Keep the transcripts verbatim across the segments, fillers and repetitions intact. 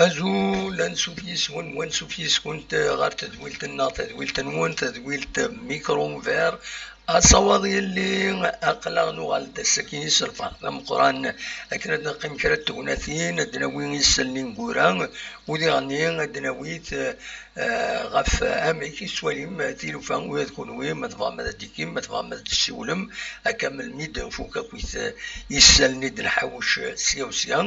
Azul, ansuf yis-wen, wansuf yis-kunt ɣer tedwilt-nneɣ, tadwilt-nwen, tadwilt Micro Ouvert. Asawaḍ yelli, aql-aɣ nuɣal-d ass-agi s lferḥ d ameqqran akken ad neqqim kra n tegnatin, ad d-nawi isallen ineggura, u diɣenni ad d-nawi t-, eh, ɣef amek i tettwalim tilufa, ula d kunwi, ma tebɣam ad d-tikim, ma tebɣam ad d-tessiwlem, akka melmi d-nfuk akk it-, isallen i d-nḥawec sya u sya.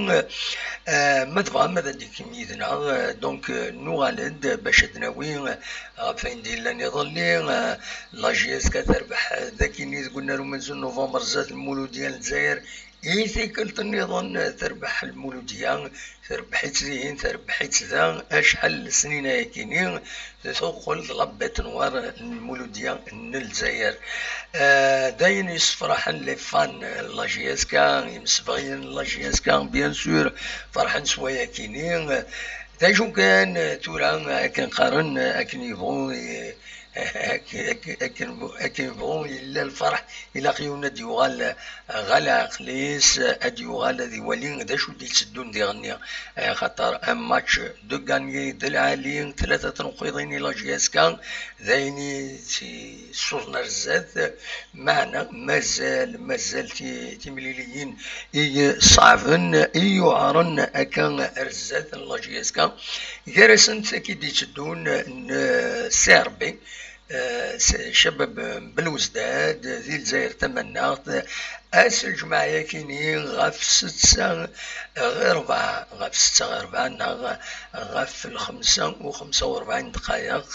Eh, ma tebɣam ad d-tikim yid-neɣ, eh, donc, eh, nuɣal-d bac ad d-nawi, eh, ɣef wayen d-yellan iḍelli, eh, la J S K terbeḥ, eh, dagi-nni deg unnar umenzu n november zdat Lmuludya n Lezzayer, i tikkelt nniḍen, eh, terbeḥ Lmuludya, terbeḥ-itt dihin, terbeḥ-itt da, acḥal n lesnin ayakini, tuqqel d la bête noire n Lmuludya n Lezzayer. Eh, d ayen yessefraḥen les fans n la J S K, imsebɣiyen n la J S K, bien sûr, ferḥen s wayakini. D acu kan, eh, tura, akken qqaren, eh, akken yebɣu, eh, akken, akken, akken, akken yebɣu yella lferḥ, ilaq yiwen ad d-yuɣal, eh, ɣer leɛqel-is, eh, ad d-yuɣal ad iwali d acu d-itteddun diɣenni, eh, xaṭer un match de gagné d lɛali, tlata tneqqiḍin i la J S K, d ayen i tt-isuḍen ar zdat, meɛna mazal, mazal ti-, timliliyin i ṣeɛben, i yuɛren akka ar zdat n la J S K. Gar-asent i d-itteddun n C R B, eh, s-, Cabab n Belouzdad, di Lezzayer Tamaneɣt, ass n lǧemɛa-yakini ɣef setta ɣir rebɛa, ɣef setta ɣir rebɛa neɣ ɣef lxemsa u xemsa u rebɛin dqayeq,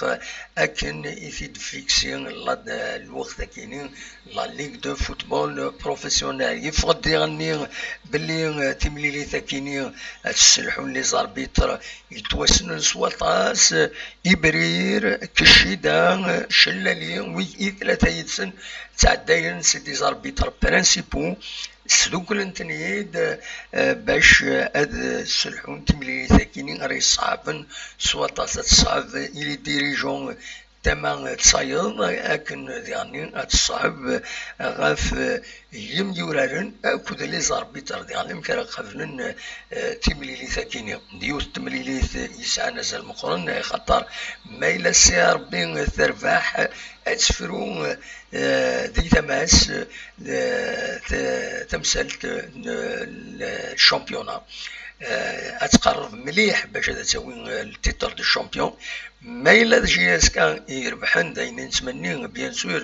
akken i t-id-fiksi la-, lweqt-akini, la Ligue de Football Professionnel. Yeffeɣ-d diɣenni belli, eh, timlilit-akini ad sselḥun les arbitres yettwassnen s waṭas, Ibrir, Kecida, Cellali, wi i tlata yid-sen ttɛeddayen, c'est des arbitres principaux, sduklen-ten-id, eh, bac, eh, ad sselḥun timlilit-akini ara yeṣɛeben s waṭas, ad teṣɛeb i les dirigeants tama d tayeḍ akken diɣenni ad teṣɛeb ɣef yimyuraren akked les arbitres diɣen amek ara qablen, eh, timlilit-akini. D yiwet n temlilit yesɛan azal meqqren, axaṭer ma yella C R B terbeḥ, ad tefru, eh, di tama-s, eh, t-, tamsalt n, n championnat. Eh, ad tqerreb mliḥ bac ad tawi, eh, le titre de champion. Ma yella d J S K i irebḥen, d ayen i nettmenni, bien sûr,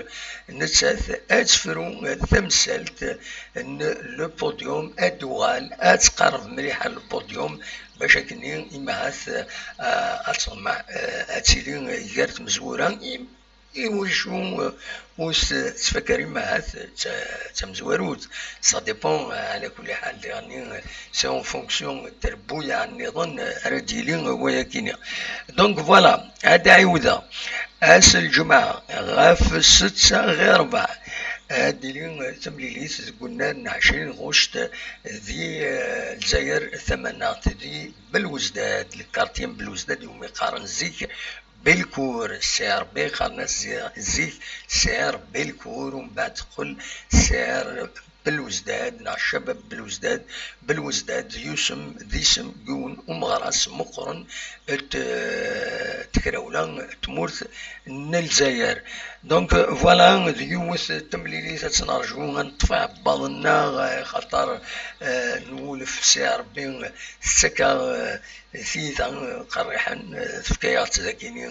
nettat ad tefru tamsalt n le podium, ad d-tuɣal, ad tqerreb mliḥ ar le podium, bac akkenni imahat, ah, ad tḍemmeɛ, ah, ad tili gar tmezwura, i, i wacu, ah, ur s-, tettfakkar imahat d ta-, d tamezwarut. Ça dépend, ah, ɛla kulli ḥal, diɣenni, c'est en fonction n trebbuyaɛ nniḍen ara d-yili wayakini. Donc voilà, ad ɛiwdeɣ. Ass n lǧemɛa ɣef setta ɣir rebɛa ad d-tili temlilit deg unnar n ɛecrin ɣuct di, eh, Lezzayer Tamaneɣt di Belwezdad, le quartier n Belwezdad iwumi qqaren zik Belcourt, C R B qqaren-as zi-, zik C R Belcourt, umbeɛd teqqel C R Belwezdad neɣ Cabab Belwezdad. Belwezdad d yusem, d isem n yiwen umeɣras meqqren n t-, n tekrawla n tmurt n Lezzayer. Donc, voilà, d yiwet n temlilit ad tt-nerju, ad neṭṭef iɛebbaḍ-nneɣ, eh, xaṭer, eh, nwulef C R B tettak-aɣ, eh, tiyita, eh, qerriḥen, eh, tefka-yaɣ-tt dagini,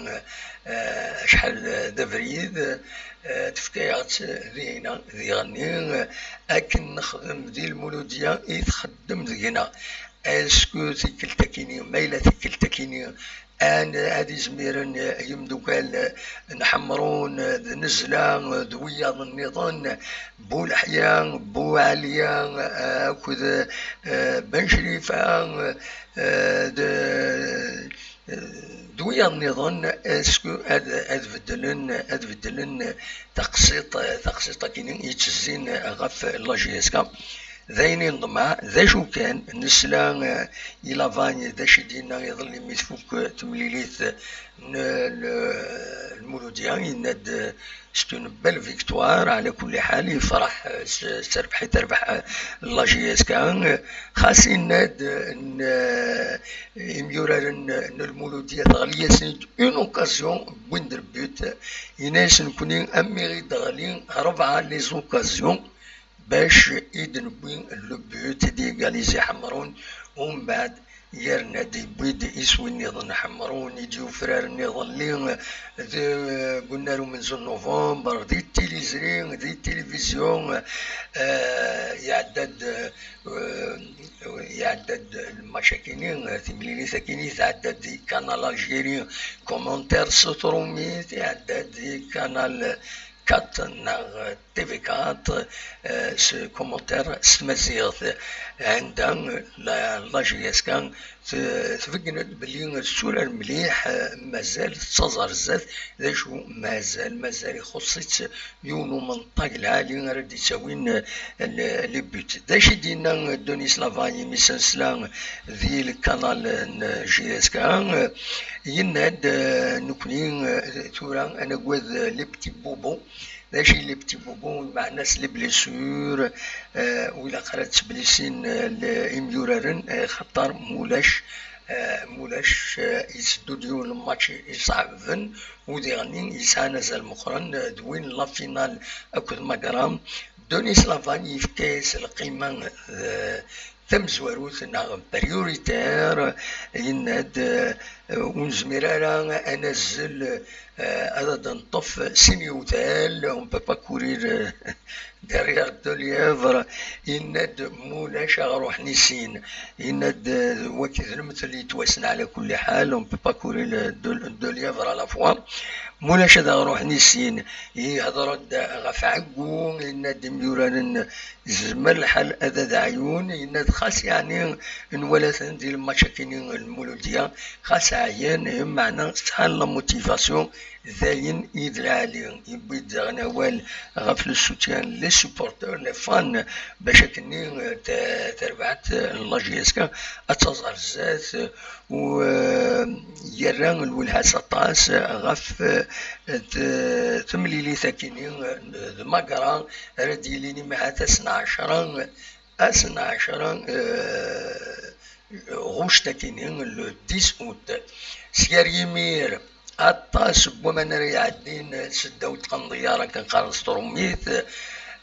eh, acḥal d abrid, eh, tefka-yaɣ-tt dinna, diɣenni, eh, akken nexdem di Lmuludya i txeddem deg-neɣ. Est-ce que tikkelt-akini, ma yella tikkelt-akini, an-, ad izmiren, eh, yimdukal, eh, n Ḥemrun, eh, d Nezla, eh, d wiyaḍ nniḍen, Bu Leḥya, Bu Ɛelya, eh, akked, eh, Ben Crifa, eh, d, eh, d wiyaḍ nniḍen, est-ce que ad, ad beddlen, ad beddlen taqsiṭ, taqsiṭ-akini yettezzin ɣef la J S K? D ayen i neḍmeɛ, d acu kan, nesla, eh, i Lavagne d acu i d-yenna iḍelli mi tfuk, eh, temlilit n, eh, l-, Lmuludya, yenna-d, eh, c'est une belle victoire, ɛla kulli ḥal, yefreḥ, eh, s, s terbeḥ i terbeḥ, eh, la J S K, eh, xas yenna-d, eh, n, eh, imyuraren n Lmuludya teɣli-yasen-id une occasion, wwin-d le but, yenna-yasen nekni am mi ɣ-d-teɣli rebɛa les occasions, bac i d-newwi le but d'égaliser Ḥemrun, umbeɛd yerna-d yewwi-d iswi nniḍen Ḥemrun i d-yufraren iḍelli d, deg unnar umenzu n November, di tilizri, di tilivizyu, eh, iɛedda-d, eh, iɛedda-d lmac akini, timlilit-akini tɛedda-d di Canal Algérie, commentaire s trumit, iɛedda-d di Canal quatre neɣ T V quatre, eh, s commentaire s tmaziɣt. Anda la, la J S K t-, tbeggen-d belli tetturar mliḥ, eh, mazal tettaẓ ar zdat, d acu mazal, mazal ixuṣṣ-itt yiwen umenṭag lɛali ara d-ittawin, eh, le, le but. D acu i d-yenna Denis Lavagne mi s-nesla di lkanal n J S K? Yenna-d, eh, nekni, eh, tura ad nagad les petits bobos. D acu i les petits bobos? Lmeɛna-s les blessures, eh, ur ilaq ara ad ttblisin, eh, le, imyuraren, eh, xaṭer mulac, eh, mulac, eh, yetteddu-d yiwen n match iṣeɛben, u diɣen yesɛan azal meqqren, eh, d win la finale akked Magra. Denis Lavagne yefka-yas lqima, eh, tamezwarut neɣ prioritaire, yenna-d, eh, ur nezmir ara ad nazzel, eh, ad d-neṭṭef sin yiwtal, on peut pas courir, eh, derrière deux lièvres, yenna-d mulac ad ɣ-ruḥen i sin, yenna-d, eh, wagi d lemtel yettwassen ɛla kulli ḥal, on peut pas courir deux, deux lièvres à la fois, mulac ad ɣ-ruḥen i sin, yehder-d ɣef ɛeggu, yenna-d imyuraren Yezmer lḥal ad, ad ɛyun, yenna-d xas yeɛni nwala-ten di lmatch-akini n Lmuludya, xas ɛyan, meɛna sɛan la motivation, d ayen i d lɛali. Yewwi-d daɣen awal ɣef le soutien, les supporters, les fans, bac akkenni, eh, ta-, tarbaɛt n la J S K ad taẓ ar zdat, u, eh, yerra lwelha-s aṭas ɣef, eh, t-, temlilit-akini, eh, d Magra, ara d-yilin imir ass n ɛecra, ass n ɛecra, eh, ɣuct akini, le dix août. S gar yimir, aṭas n waman ara iɛeddin seddaw tqenḍiyyar akken qqaren s trumit.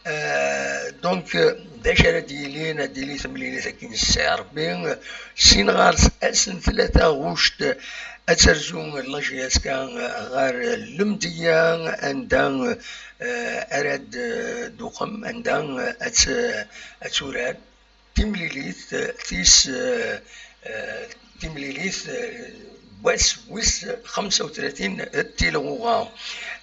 Eh, donc, d acu ara d-yilin? Ad d-tili temlilit akken yesɛa Rebbi. Sin ɣer-s, ass n tlata ɣuct, ad terzu la J S K ɣer Lemdeyya, anda, eh, ara d-, d-tuqem, anda, eh, ad t-, ad turar timlilit, eh, tis, eh, eh, timlilit, eh, wass wis xemsa u tlatin n tilɣuɣa.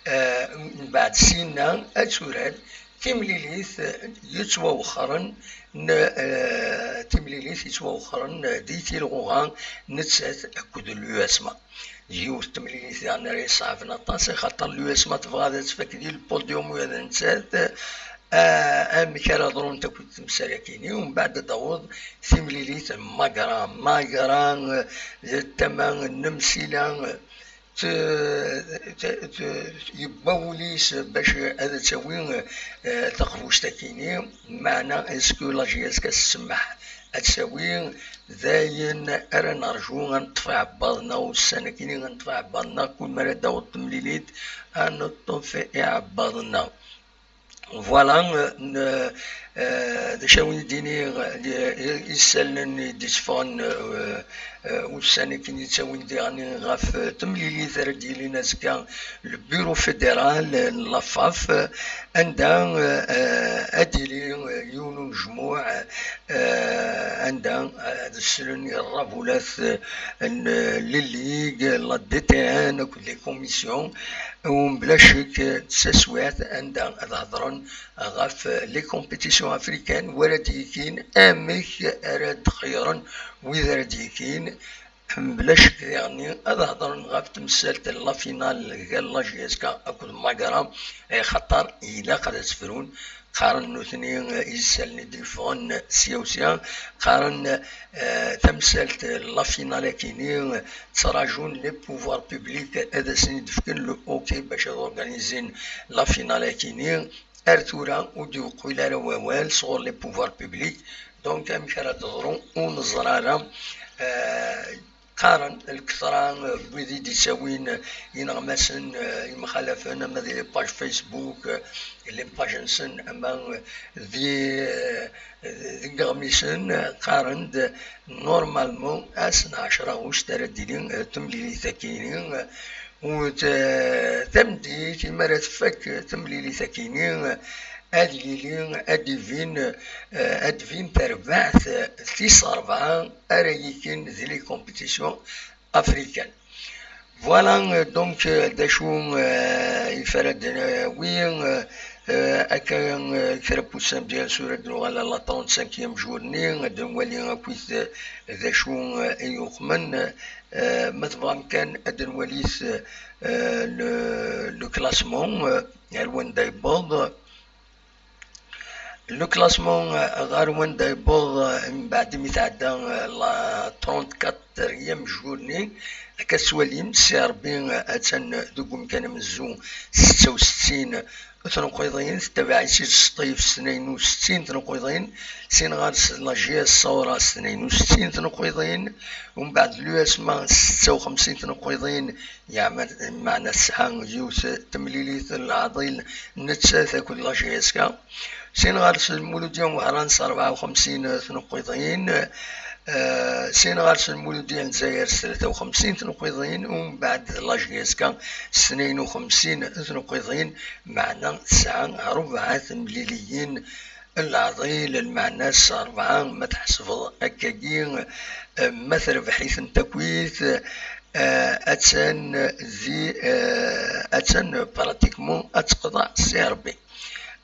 Eh, mbeɛd sinna ad turar timlilit, eh, yettwawexxren, n, eh, timlilit yettwawexxren, eh, di tilɣuɣa nettat akked l'U S M A. Yiwet temlilit daɣen ara iṣeɛben aṭas, axaṭer l'U S M A tebɣa ad tfak di le podium ula d nettat. Ah, amek ara ḍrunt akk temsal-akini, umbeɛd ad d-taweḍ timlilit n Magra. Magra, eh, d tama n Msila, eh, t-, t-, t-, yewwa wul-is bac ad tawi, eh, taqbuct-akini, meɛna est-ce que la J S K tessemmeḥ ad tawi? D ayen ara nerju, ad neṭṭef iɛebbaḍ-nneɣ ussan-akini, ad neṭṭef iɛebbaḍ-nneɣ, kul mi ara d-taweḍ temlilit, ad neṭṭef iɛebbaḍ-nneɣ. Voilà, euh, n-, euh, d acu ara wen-d-iniɣ, euh, isallen i d-itteffɣen, euh, euh, ussan akken i ttawin diɣen ɣef, euh, temlilit ara d-yilin azekka, le bureau fédéral, euh, n la FAF, euh, anda, euh, euh, ad d-yili, euh, yiwen unejmuɛ, euh, anda, euh, ad slen i ṛṛabulat, euh, n, euh, les ligues, la D T N akked les commissions, u mebla ccek, d taswiɛt anda ad hedren ɣef les compétitions africaines, wid ara d-yekin, amek ara d-xeyyren wid ara d-yekin. Mebla ccek diɣenni ad hedren ɣef temsalt n la finale gar la J S K akked Magra, axaṭer ilaq ad as-frun Qqaren nutni, eh, isallen i d-yeffɣen sya u sya, qqaren, eh, tamsalt, eh, la finale akini, eh, ttrajun les pouvoirs publics ad asen-id-fken le ok bac ad organizin la finale akini. Ar tura ur d-yuqil ara wawal sɣur les pouvoirs publics, donc amek ara d-teḍru ur neẓri ara. Eh, qqaren lketra n wid i d-ittawin ineɣmasen, eh, yemxalafen, ama di les pages Facebook, eh, les pages-nsen, ama di, eh, deg iɣmisen, eh, qqaren-d normalement ass n ɛecra ɣuct ara d-tili, eh, temlilit akini, eh, u t-, tameddit imi ara tfak temlilit akini, eh, ad yili, ad d-ibin, eh, ad d-tbin terbaɛt, eh, tis rebɛa ara yikin di les compétitions africaines. Voilà, euh, donc, euh, d acu, euh, i f ara d-nawi, euh, euh, akka, euh, kra n wussan, bien sûr, ad nuɣal à la trente-cinquième journée, ad nwali akkit, euh, d acu, euh, i yuqmen, euh, ma tebɣam kan ad nwalit, euh, le, le classement, euh, ar wanda yewweḍ. Le classement, euh, ɣer wanda yewweḍ, euh, mbeɛd mi tɛedda, euh, la trente-quatrième journée, akka tettwalim, Si Ṛebbi, euh, attan deg umkan amenzu, setta u settin tneqqiḍin, tettabaɛ-itt-id Sṭif, s tnayen u settin tneqqiḍin, sin ɣer-s la J S Saura, s tnayen u settin tneqqiḍin, umbeɛd l'U S M A, setta u xemsin tneqqiḍin, yeɛma-, meɛna tesɛa yiwet temlilit n leɛḍil nettat akked la J S K. Sin ɣer-s Lmuludya n Wehran s rebɛa u xemsin tneqqiḍin, eh, sin ɣer-s Lmuludya n Lezzayer s tlata u xemsin tneqqiḍin, umbeɛd la J S K s tnayen u xemsin tneqqiḍin, meɛna tesɛa rebɛa temliliyin n leɛḍil, lmeɛna-s rebɛa, ma tḥesbeḍ akkagi, eh, ma terbeḥ-iten takit, eh, attan di, eh, attan pratiquement ad teqḍeɛ Si Ṛebbi.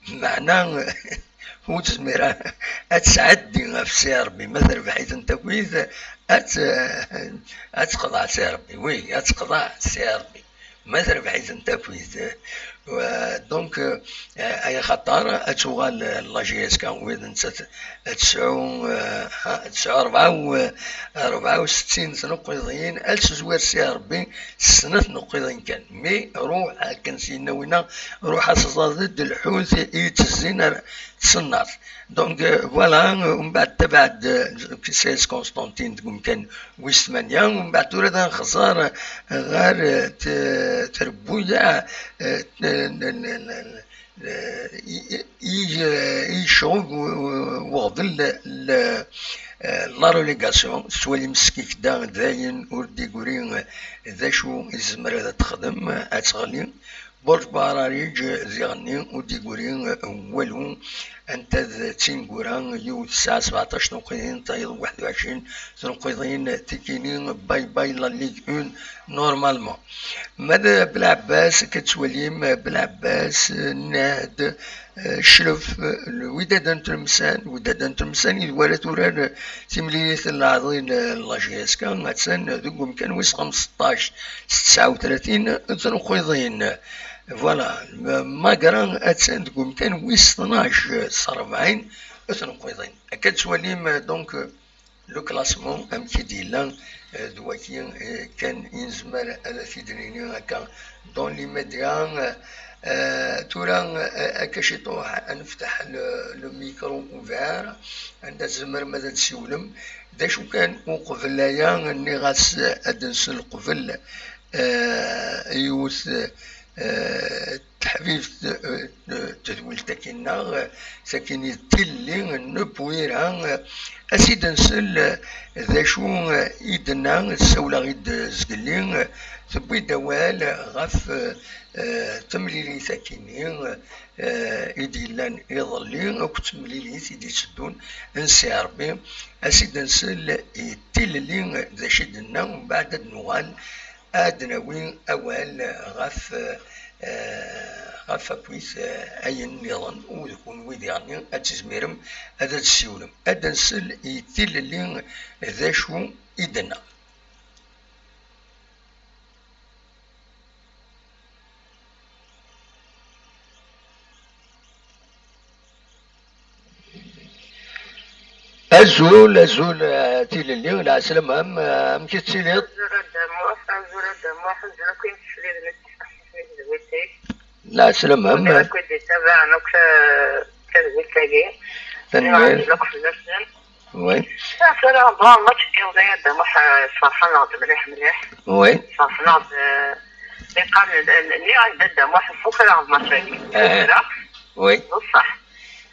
Meɛna ur tezmir ara ad tesɛeddi ɣef Si Ṛebbi, ma terbeḥ-iten takit, ad t-, ad teqḍeɛ Si Ṛebbi. Oui, ad teqḍeɛ Si Ṛebbi. Ma terbeḥ-iten takit. Euh, donc, euh, ay axaṭer ad tuɣal, euh, la J S K, wid nettat ad tesɛu, euh, ha, ad tesɛu rebɛa u, rebɛa u settin tneqqiḍin, ad tezwir Si Ṛebbi s snat tneqqiḍin kan. Mi ruḥ akken s-yenna winna, ruḥ ad teẓẓaḍ-d lḥut i yettezzin ar tsennart. Donc, euh, voilà, euh, umbeɛd tabaɛd, euh, Seyes Constantine deg umkan wis tmanya, umbeɛd tura ad nxeẓẓer ɣer, eh, t-, trebbuyaɛ, eh, n-, n-, n-, n-, eh, i, i, i yecɣeb u-, u-, uɣbel l-, eh, la relégation, tettwalim skikda dayen ur d-igri, eh, d acu i tezmer ad texdem, eh, ad teɣli. Burǧ Buɛrariǧ diɣenni ur d-igri walu, anta d tineggura, yiwet tesɛa sbeɛṭac tneqqiḍin, tayeḍ waḥed u ɛecrin tneqqiḍin, tikini bye bye la Ligue un normalement. Ma d Belɛebbas, akka tettwalim, Belɛebbas, Nahd, eh, Cref, eh, Wydad n Tlemsan, Wydad n Tlemsan i d wara turar, eh, timlilit n leɛḍil, eh, n la J S K, attan deg umkan wis xemseṭṭac s tesɛa u tlatin tneqqiḍin. Voilà, Magra attan deg umkan wis tnac s rebɛin tneqqiḍin. Akka tettwalim, eh, donc, eh, le classement amek i d-yella, eh, d waki, eh, kan i nezmer ad t-id-nini akka dans l'immédiat. Eh, tura, eh, akka ciṭuḥ ad nefteḥ le, le micro ouvert, anda tzemrem ad d-tessiwlem. D acu kan, uqbel aya, nniɣ-as ad d-nsel qbel, eh, yiwet, eh, teḥbibt, eh, n tedwilt-agi-nneɣ, eh, sakini d tilelli n Nubwira, eh, as-id-nsel, eh, d acu, eh, i d-tenna, tessawel-aɣ-id zgelli, eh, tewwi-d awal ɣef, eh, temlilit-agi-nni, eh, i d-yellan iḍelli, akked temlilit i d-itteddun n Si Ṛebbi, as-id-nsel i tilelli d acu i d-tenna, mbeɛd ad nuɣal ad d-nawi awal ɣef, eh, ɣef akkit, eh, ayen nniḍen, u d kunwi diɣenni ad tizmirem ad d-tessiwlem. Ad d-nsel i tilelli d acu i d-tenna. Azul, azul, eh, tilelli, lɛeslama-m, eh, amek i tettiliḍ? Azul a Dda Muḥ, azul a Dda Muḥ, azul akk imsefliden i d-tesseḥsisem i tedwilt-ik. Lɛeslama-m. Azul akk i d-yettabaɛen akk, eh, tadwilt-agi. Tanemmirt. Azul akk fell-asen. Oui. Tura bɣiɣ match n yiḍ-a a Dda Muḥ, eh, sferḥen-aɣ-d mliḥ mliḥ. Oui. Sferḥen-aɣ-d, eh, iqqan, eh, nniɣ-ak-d a Dda Muḥ, sufraɣ-d match-agi. Ah. Sufraɣ. Oui. D ṣṣeḥ.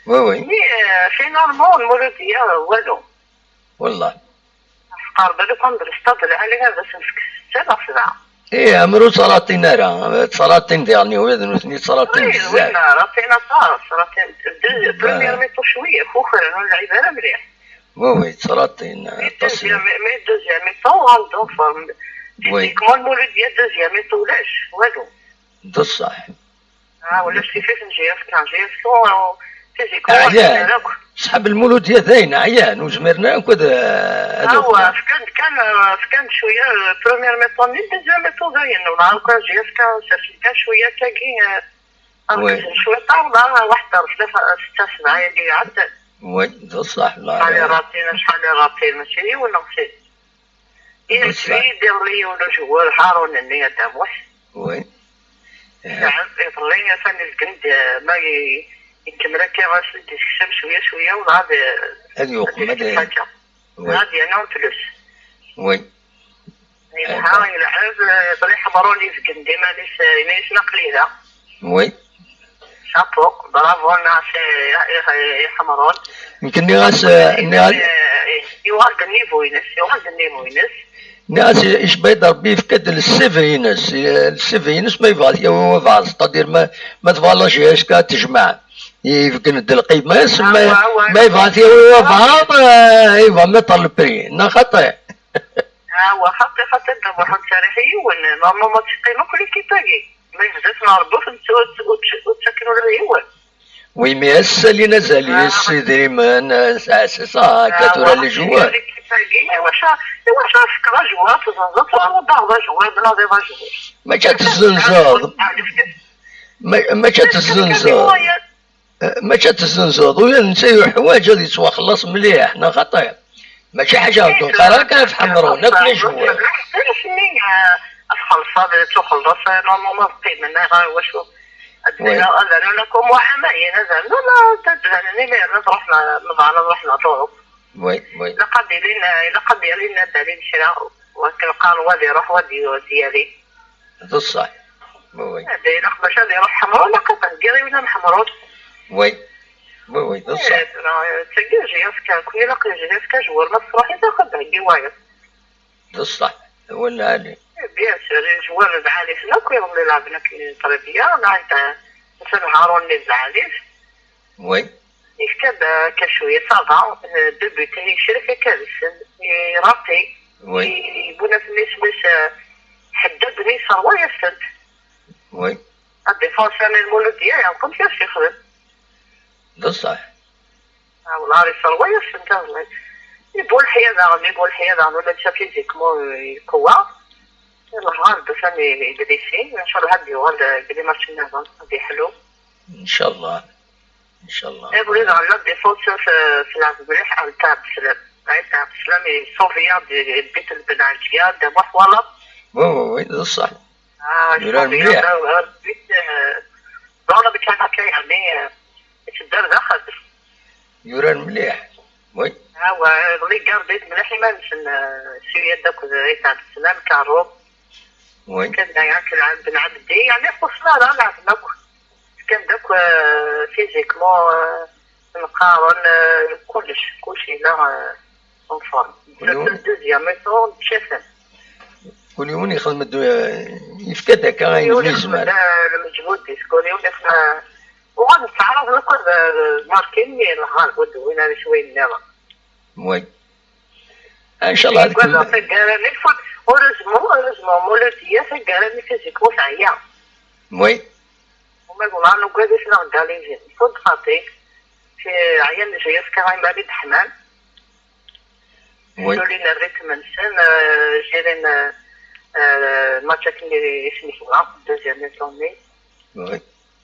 Oui, oui. Mais, euh, finalement, Lmuludiya, walu. Wallah. Teqreb lukan d lestad lɛali ad as-nefk setta neɣ sebɛa. Ih, amer ur ttlaṭin ara. Ttlaṭin diɣen, ula d nutni ttlaṭin bezzaf. Oui, oui, raṭin aṭas, raṭin. Deux, première mi-temps cwiya kukran, ur nlɛib ara mliḥ. Oui, oui, ttlaṭin, mais aṭas. Deuxième, mais deuxième mi-temps, on est en forme. Oui. Physiquement, Lmuludiya, deuxième mi-temps ulac, walu. D ṣṣeḥ. Ah, ulac tifif n J F K, J F K, physiquement ɛyan akk. Ṣḥab Lmuludiya dayen ɛyan, ur zmiren ara akk ad, ad awa, fkan-d kan, fkan-d cwiya, euh, première mi-temps-nni, deuxième mi-temps dayen, wala akk J F K, sers-d kan cwiya tagi, euh, oui. Cwiṭ, arba, waḥed, tlata, setta, sebɛa yagi iɛeddan. Oui, d ṣṣeḥ, la. Acḥal i ratin, acḥal i ratin, mačči d yiwen neɣ sin. Yeɛjeb-iyi diɣli yiwen ujewwur Haṛun-nni, a Dda Muḥ. Oui. Yeɛɛeb iḍelli, atan izgen-d, ma i-, ikemmel akka ɣas d-isekcem cwiya cwiya, wala ad, ad yuqem, ad, ad d-isekcem akka. Oui. Ad yernu en plus. Oui. Yelha, yelɛeb, iḍelli Ḥemrun izgen-d iman-is, yenna-yasen aql-i da. Oui. Chapeau, bravo, nniɣ-as i, i, i Ḥemrun. Nekk nniɣ-as, nniɣ-as, eh, yuɣal-d nnivu-ines, yuɣal-d nnivu-ines. Nniɣ-as, icebba-yi-d Rebbi yefka-d le C V-ines, eh, le C V-ines ma yebɣa ad t-yawi wabɛaḍ, c'est-à-dire ma, ma tebɣa la J S K ad t-tejmeɛ, ibeggen-d lqima-s, ma, awa, awa, ma yebɣa ad t-yawi wabɛaḍ, eh, yebɣa mettre le prix, neɣ xaṭi? Awa, xaṭi, xaṭi, Dda Muḥend Sariḥ yiwen, normalement teqqim akk l'équipe-agi. Ma yebda-ten Rebbi ur ten-, ur t-, ur t-, ur ttaken ula d yiwen. Oui, mais ass-a lin azal-is, ah, idrimen, eh, c'est ça, ah, tura les joueurs. L'équipe-agi, iwacu, iwacu tfekkeḍ ajewwir, tezzenzeḍ, tura wadaɣ d ajewwir, tnadiḍ ajewwir. Mačči ad tezzenzeḍ. Ma-, mačči ad tezzenzeḍ. Eh, mačči ad tezzenzeḍ. Ula d netta yuḥwaǧ ad yettwaxelleṣ mliḥ, neɣ xaṭi? Mačči ḥaǧa ur d-neqqar akka ɣef Ḥemrun, akk les joueurs. Asmi, eh, ad txellṣeḍ, ad tuxelleṣ, eh, normalement ad qqimen, eh, ɣer wacu? Ad d-, ad rnun akk umuḥ am ayen, ad rnun, ad d-banen imiren, ad ruḥen, meḍan ad ruḥen ɣer Lurup. Oui, oui. Ilaq ad ilin, ilaq ad yalin ad d-alin kra, wakken qqaren wa ad iruḥ, wa ad d-yali. D ṣṣeḥ. Oui, oui. Eh, ilaq bac ad iruḥ Ḥemrun, ilaq ad d-heggiḍ yiwen am Ḥemrun. Oui. Oui, oui, d ṣṣeḥ. Eh, tura, tagi J F K, kul ilaq J F K jwar ma tefruḥ, ilaq ad d-heggi wayeḍ. D ṣṣeḥ, d awal lɛali. Eh, bien sûr, jwar lɛali-ten akk, iḍelli leɛben akken très bien, neɣ nsan Haṛun-nni d lɛali-t. Oui. Yefka-d akka cwiya, ça va, euh, deux buts, yecrek akka deg-sen, irati, oui, yiwwas-nni isem-is, euh, Ḥeddad-nni yesserwa-yas-tent. Oui. Adéfenseur n Lmuludiya yeɛreq amek ara s-yexdem. D ṣṣeḥ. Ah, wellah, yesserwa-yas-tent iḍelli. I Buleḥya daɣen, i Buleḥya daɣen, ula d ça physiquement, euh, yeqwa. Yellah, ɣer-d atan i, i Idrisi, ncallah ad d-yuɣal, euh, deg les matchs nniḍen, ad yeḥlu. Ncallah. Ncallah. Iḍelli daɣen la défense, euh, tleɛɛeb mliḥ, Ɛli Ɛebdeslam. Ɛli Ɛebdeslam yessauvi-aɣ-d, but n Ben Ɛelǧiya, Dda Muḥ twalaḍ. Oui, oui, oui, d ṣṣeḥ. Ah, yurar mliḥ. But, euh, dans le but-a kan, yeɛni, euh, yettedder daxel. Yurar mliḥ. Oui. Awa, iḍelli gardit mliḥ iman-nsen, euh, Suyad akked Ɛli Ɛebdeslam, Kaṛum. Oui. Kan daɣen, kan Ben Ɛebdi, yeɛni, ur xuṣṣen ara, leɛben akk. Fkan-d akk, euh, physiquement, euh, nqaren, euh, kullec, kullec yella, euh, en forme. Kul yiwen. Surtout deuxième mi-temps, d-ttafen. Kul yiwen yexdem-d, euh, yefka-d akka ayen yezmer. Kul yiwen yexdem, euh, lmeǧhud-is, kul yiwen yexdem, euh, uɣal nettɛaraḍ akk ad, euh, markin, mais lɣaleb ur d-wwin ara s wayen nniḍen. Oui. Ncallah ad kemmlen. Taggara-nni tfut, heureusement, heureusement, Muludiya taggara-nni physiquement teɛya. Oui. Uma yella nugad-iten ɣer Galizin. Tfut xaṭi. Ɛyan J F K iman i d-ḥman. Oui. Sulin rrythm-nsen, euh, jirin, euh, euh, match akken i sen-yebɣa, deuxième mi-temps-nni. Oui.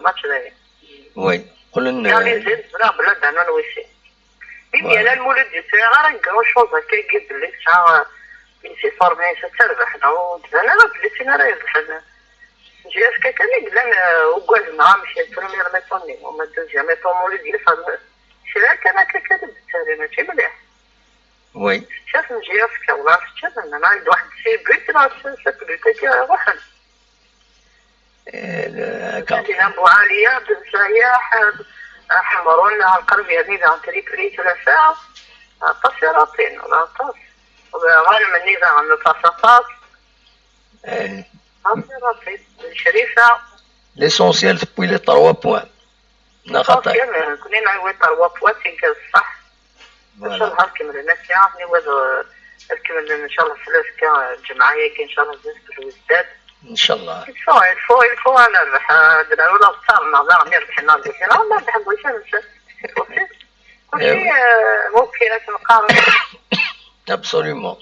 match dayi. Oui, qqlen. Realizin ẓriɣ belli d Arnaud Wissine. Imi yal lmulud ur sɛiɣ ara grand chose akka i belli tesɛa les formes-is ad terbeḥ, neɣ ur d-tban ara belli d tin ara irebḥen. J F K kan i yellan, euh, ugaden neɣ amek, premier mi-temps-nni, uma deuxième mi-temps, lmulud yefhem kra kan akka kan i d-tettali, mačči mliḥ. Oui. Tečča-ten J F K, wala tečča-ten, neɣ d waḥed si but, neɣ s-, sept buts-agi ruḥen. Eh, le-, ka- Tina Buɛaliya, Ben Sayaḥ, eh, Ḥemrun, neɣ lqerb yerni daɣen tripli tlata, aṭas i raṭin, wala aṭas. Ɣalem-nni daɣen face à face. Eh. Aṭas i raṭin, Ben Crifa. L'essentiel, tewwi les trois points. Neɣ xaṭi? Nekkni nɛiwi trois points, tigga d ṣṣeḥ. Voilà. Ncallah ad kemmlen akka, niwed, eh, ad kemmlen ncallah s lezka, eh, lǧemɛa-yagi ncallah zdat lwezdad. Ncallah. Il faut, il faut, il faut ad nerbeḥ, eh, ad nerbeḥ ula d ṭṭar-nneɣ daɣen, irbeḥ-nneɣ deg wakken, ad nerbeḥ deg wakken-nsen. Aussi, kulci, eh, mumkin ad t-neqqar. Absolument.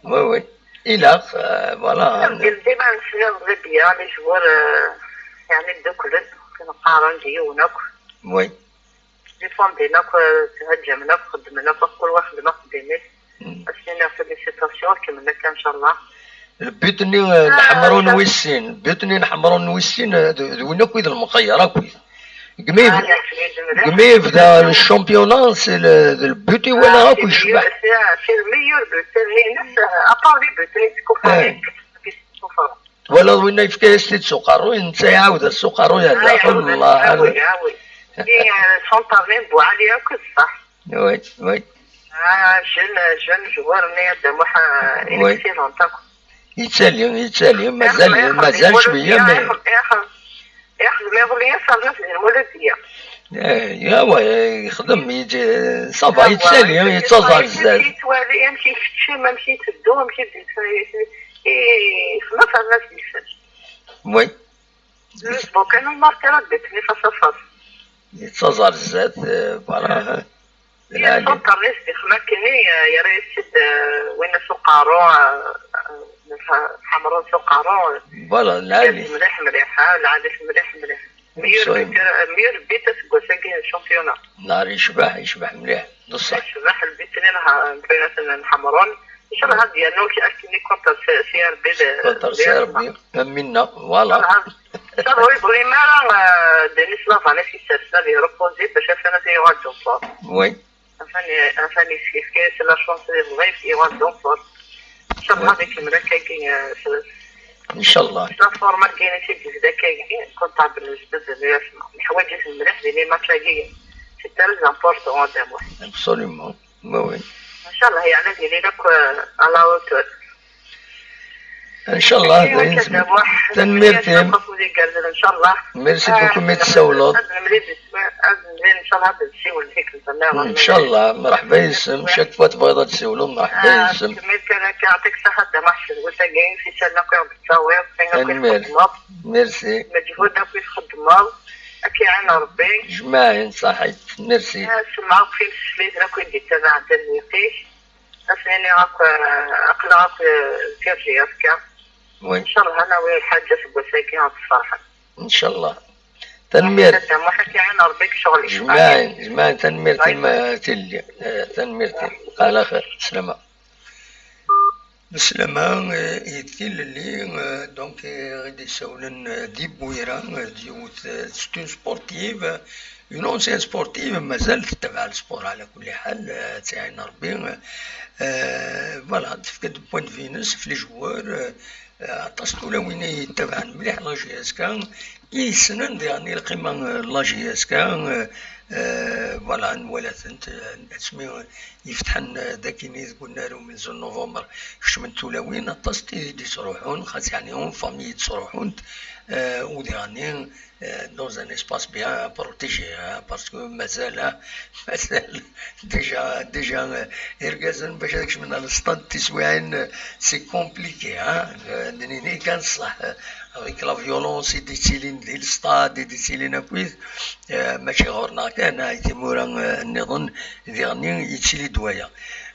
Oui, oui. Ilaq, euh, voilà. Dima nesliḍ d Libya, les joueurs, euh, yeɛni dduklen, akken qqaren d yiwen akk. Oui. Défendin akk, euh, tthaǧǧamen akk, xeddmen akk, kul wa xeddem axeddim-is. Mm. Ad s-niniɣ félicitations, kemmel akka, ncallah. Le but-nni, euh, n Ḥemrun wis sin, le but-nni n Ḥemrun wis sin, euh, d, d win akk i d lemxeyyer akk. Degmi yeb-, degmi yebda le championnat, c'est le, d le but i walaɣ akk yecbeḥ. C'est le meilleur buteur-nni-ines, à part les buts-nni yeskuffren. Twalaḍ winna yefka-yas-t-id s uqerruy, netta iɛawed-as s uqerruy ar daxel, Allah. Ah oui, ah oui. Et, euh, son talent Buɛali akk d ṣṣeḥ. Oui, oui. Ah, jeune, jeune joueur-nni, Adamuḥ, euh, il est excellent akk. Yettali, yettali, mazal, mazal cwiya, mais ixdem iḍelli asernas di lmuludya. Eh, ya, wa, yexdem, yeǧ-, ça va, yettali, yettaẓ ar zdat. Yettwali amek ikeččem, amek iteddu, amek i d-, i-, yexdem asernas deg-sen. Oui. Bon, kan ur mark ara ddit-nni face à face. Yettaẓ ar zdat, eh, voilà. Lɛali. Suṭer-is di xmakken-nni, eh, yerra-yas-id, eh, winna s uqerru, eh, eh, Ḥemrun s uqerru. Voilà, lɛali. Mliḥ, mliḥ, ha, lɛali, mliḥ, mliḥ. Meilleur buteur, meilleur but aseggas-agi n championnat. Nahar yecbeḥ, yecbeḥ mliḥ, d ṣṣeḥ. Yecbeḥ lbut-nni n Ḥemrun. Ncallah ad yernu akken-nni contre C R B. Contre C R B, am winna, voilà. Ncallah ur yeḍlim ara, eh, Denis Lavalas, ad t-issersen ad irepozi bac afan ad yuɣal d unṣur. Oui. Atan, atan yefka-yas la chance di Bgayet, yuɣal d unṣur. Ncallah ad ikemmel akkagi, eh, s-, ncallah. La forme-agi i d-yebda akkagi, comptable jbed d yasma. Neḥwaǧ-it mliḥ di les matchs-agi. C'est très important, Adamuḥ. Absolument. Oui, oui. Ncallah, yeɛni ad yili akk, eh, à la hauteur. Ncallah, eh, dayen. Tanemmirt-im. Ncallah. Merci beaucoup, mi d-tsawleḍ. Ad nemlil, ad nemlil, ncallah, ad nsiwel tikkelt nniḍen. Ncallah, mṛeḥba yes-m. Cakfa tebɣiḍ ad d-tsiwleḍ, mṛeḥba yes-m. Kemmel kan akka, yeɛṭik ṣṣeḥa, Dda Muḥ, s wussan-agi, s isallen akk i ɣ-d-tettawiḍ, s wayen akk i txeddmeḍ. Merci. Lmeǧhud akk i txeddmeḍ. Ad k-iɛin Ṛebbi. Jmaɛin, ṣaḥit. Merci. Semmeɛ akk timseslitin akk i d-yettabaɛen tanmirt-ik. Asnini akk, eh, aql-aɣ akk, eh, deffir J F K. Oui. Ncallah ad nawi lḥaǧa seg wass-agi ad tferḥem. Ncallah. Tanemmirt. Muḥ ad iɛin Rebbi deg ccɣel-ik. Jmaɛin, jmaɛin, tanemmirt. Bye bye. Tilelli. Eh, tanemmirt. Ala xir. Slama. Slama, eh, i tilelli, eh, donc, eh, i d-isawlen, eh, di Bwira, eh, d yiwet, eh, c'est une sportive, eh, une ancienne sportive, mazal tettabaɛ le sport ɛla kulli ḥal, eh, ad tt-iɛin Rebbi, eh, voilà, tefka-d point de vue-ines ɣef les joueurs, eh, eh, aṭas n tulawin i yettabaɛen mliḥ la J S K, i yessnen diɣen i lqima n la J S K, eh, eh, voilà, nwala-tent, eh, asmi yefetḥen, eh, d akini deg unnar umenzu n november, kecment tulawin, aṭas n tid i d-yettruḥun, xas yeɛni en famille i d-ttruḥunt, eh, u diɣen, eh, dans un espace bien protégé, hein, parce que mazal, hein, mazal déjà, déjà, euh, irgazen bac ad kecmen ɣer le stade tiswiɛin, euh, c'est compliqué, hein, euh, d nini kan ṣṣeḥ, euh, avec la violence i d-yettilin di le stade, i d-yettilin akkit, euh, mačči ɣur-neɣ kan, ah, i timura, euh, nniḍen, diɣen yettili-d waya.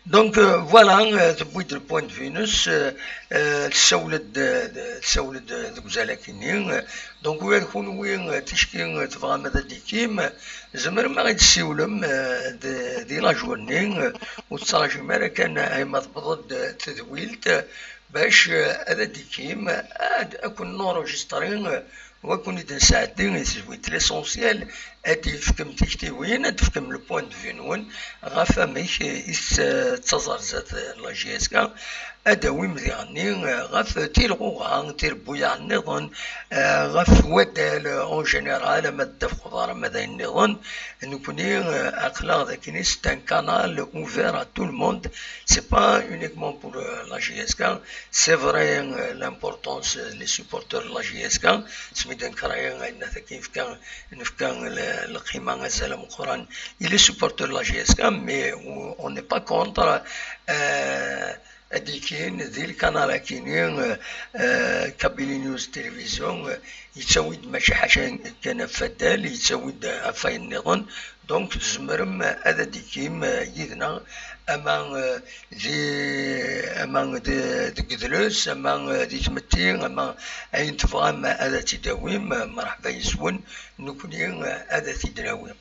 Donc, euh, voilà, euh, tewwi-d le point de vue-ines, euh, euh, tessawel-d, euh, tessawel-d, euh, deg uzal akkenni, euh, donc, ula d kunwi, eh, ticki, eh, tebɣam ad d-ikim, eh, tzemrem ad ɣ-d-tessiwlem, eh, d-, di la journée, eh, ur tettraǧim ara kan, eh, ay ma tewweḍ-d, eh, tedwilt, eh, bac, eh, ad d-ikim, eh, ad, ad kun-nurujistri, eh, u ad kun-id-nesɛeddi i tedwilt. L'essentiel, ad d-tefkem tiktiwin, ad d-tefkem le point de vue-nwen ɣef amek, eh, i tettaẓ ar zdat, eh, la J S K, ad d-tawim diɣenni, eh, ɣef tilɣuɣa, tirebbuyaɛ nniḍen, eh, ɣef waddal, eh, en général, ama d ddabex uḍar, ama d ayen nniḍen. Nekkni, eh, aql-aɣ d akken c'est un canal ouvert à tout le monde. C'est pas uniquement pour, euh, la J S K. C'est vrai, euh, l'importance, euh, les supporters de la J S K. Asmi d-nekker aya, ayen akken yefka, nefka le-, lqima, azal ameqqran i les supporters de la J S K, mais on n'est pas contre, euh, ad d-ikin di lkanal akini, eh, eh, Kabylie News Télévision, eh, yettawi-d mačči ḥaca kan ɣef waddal, yettawi-d ɣef wayen nniḍen. Donc, tzemrem ad d-ikim, eh, yid-neɣ, ama, eh, di, ama di, deg idles, ama, eh, di tmetti, ama ayen tebɣam ad t-id-tawim, eh, mreḥba yes-wen, nekkni, eh, ad t-id-nawi.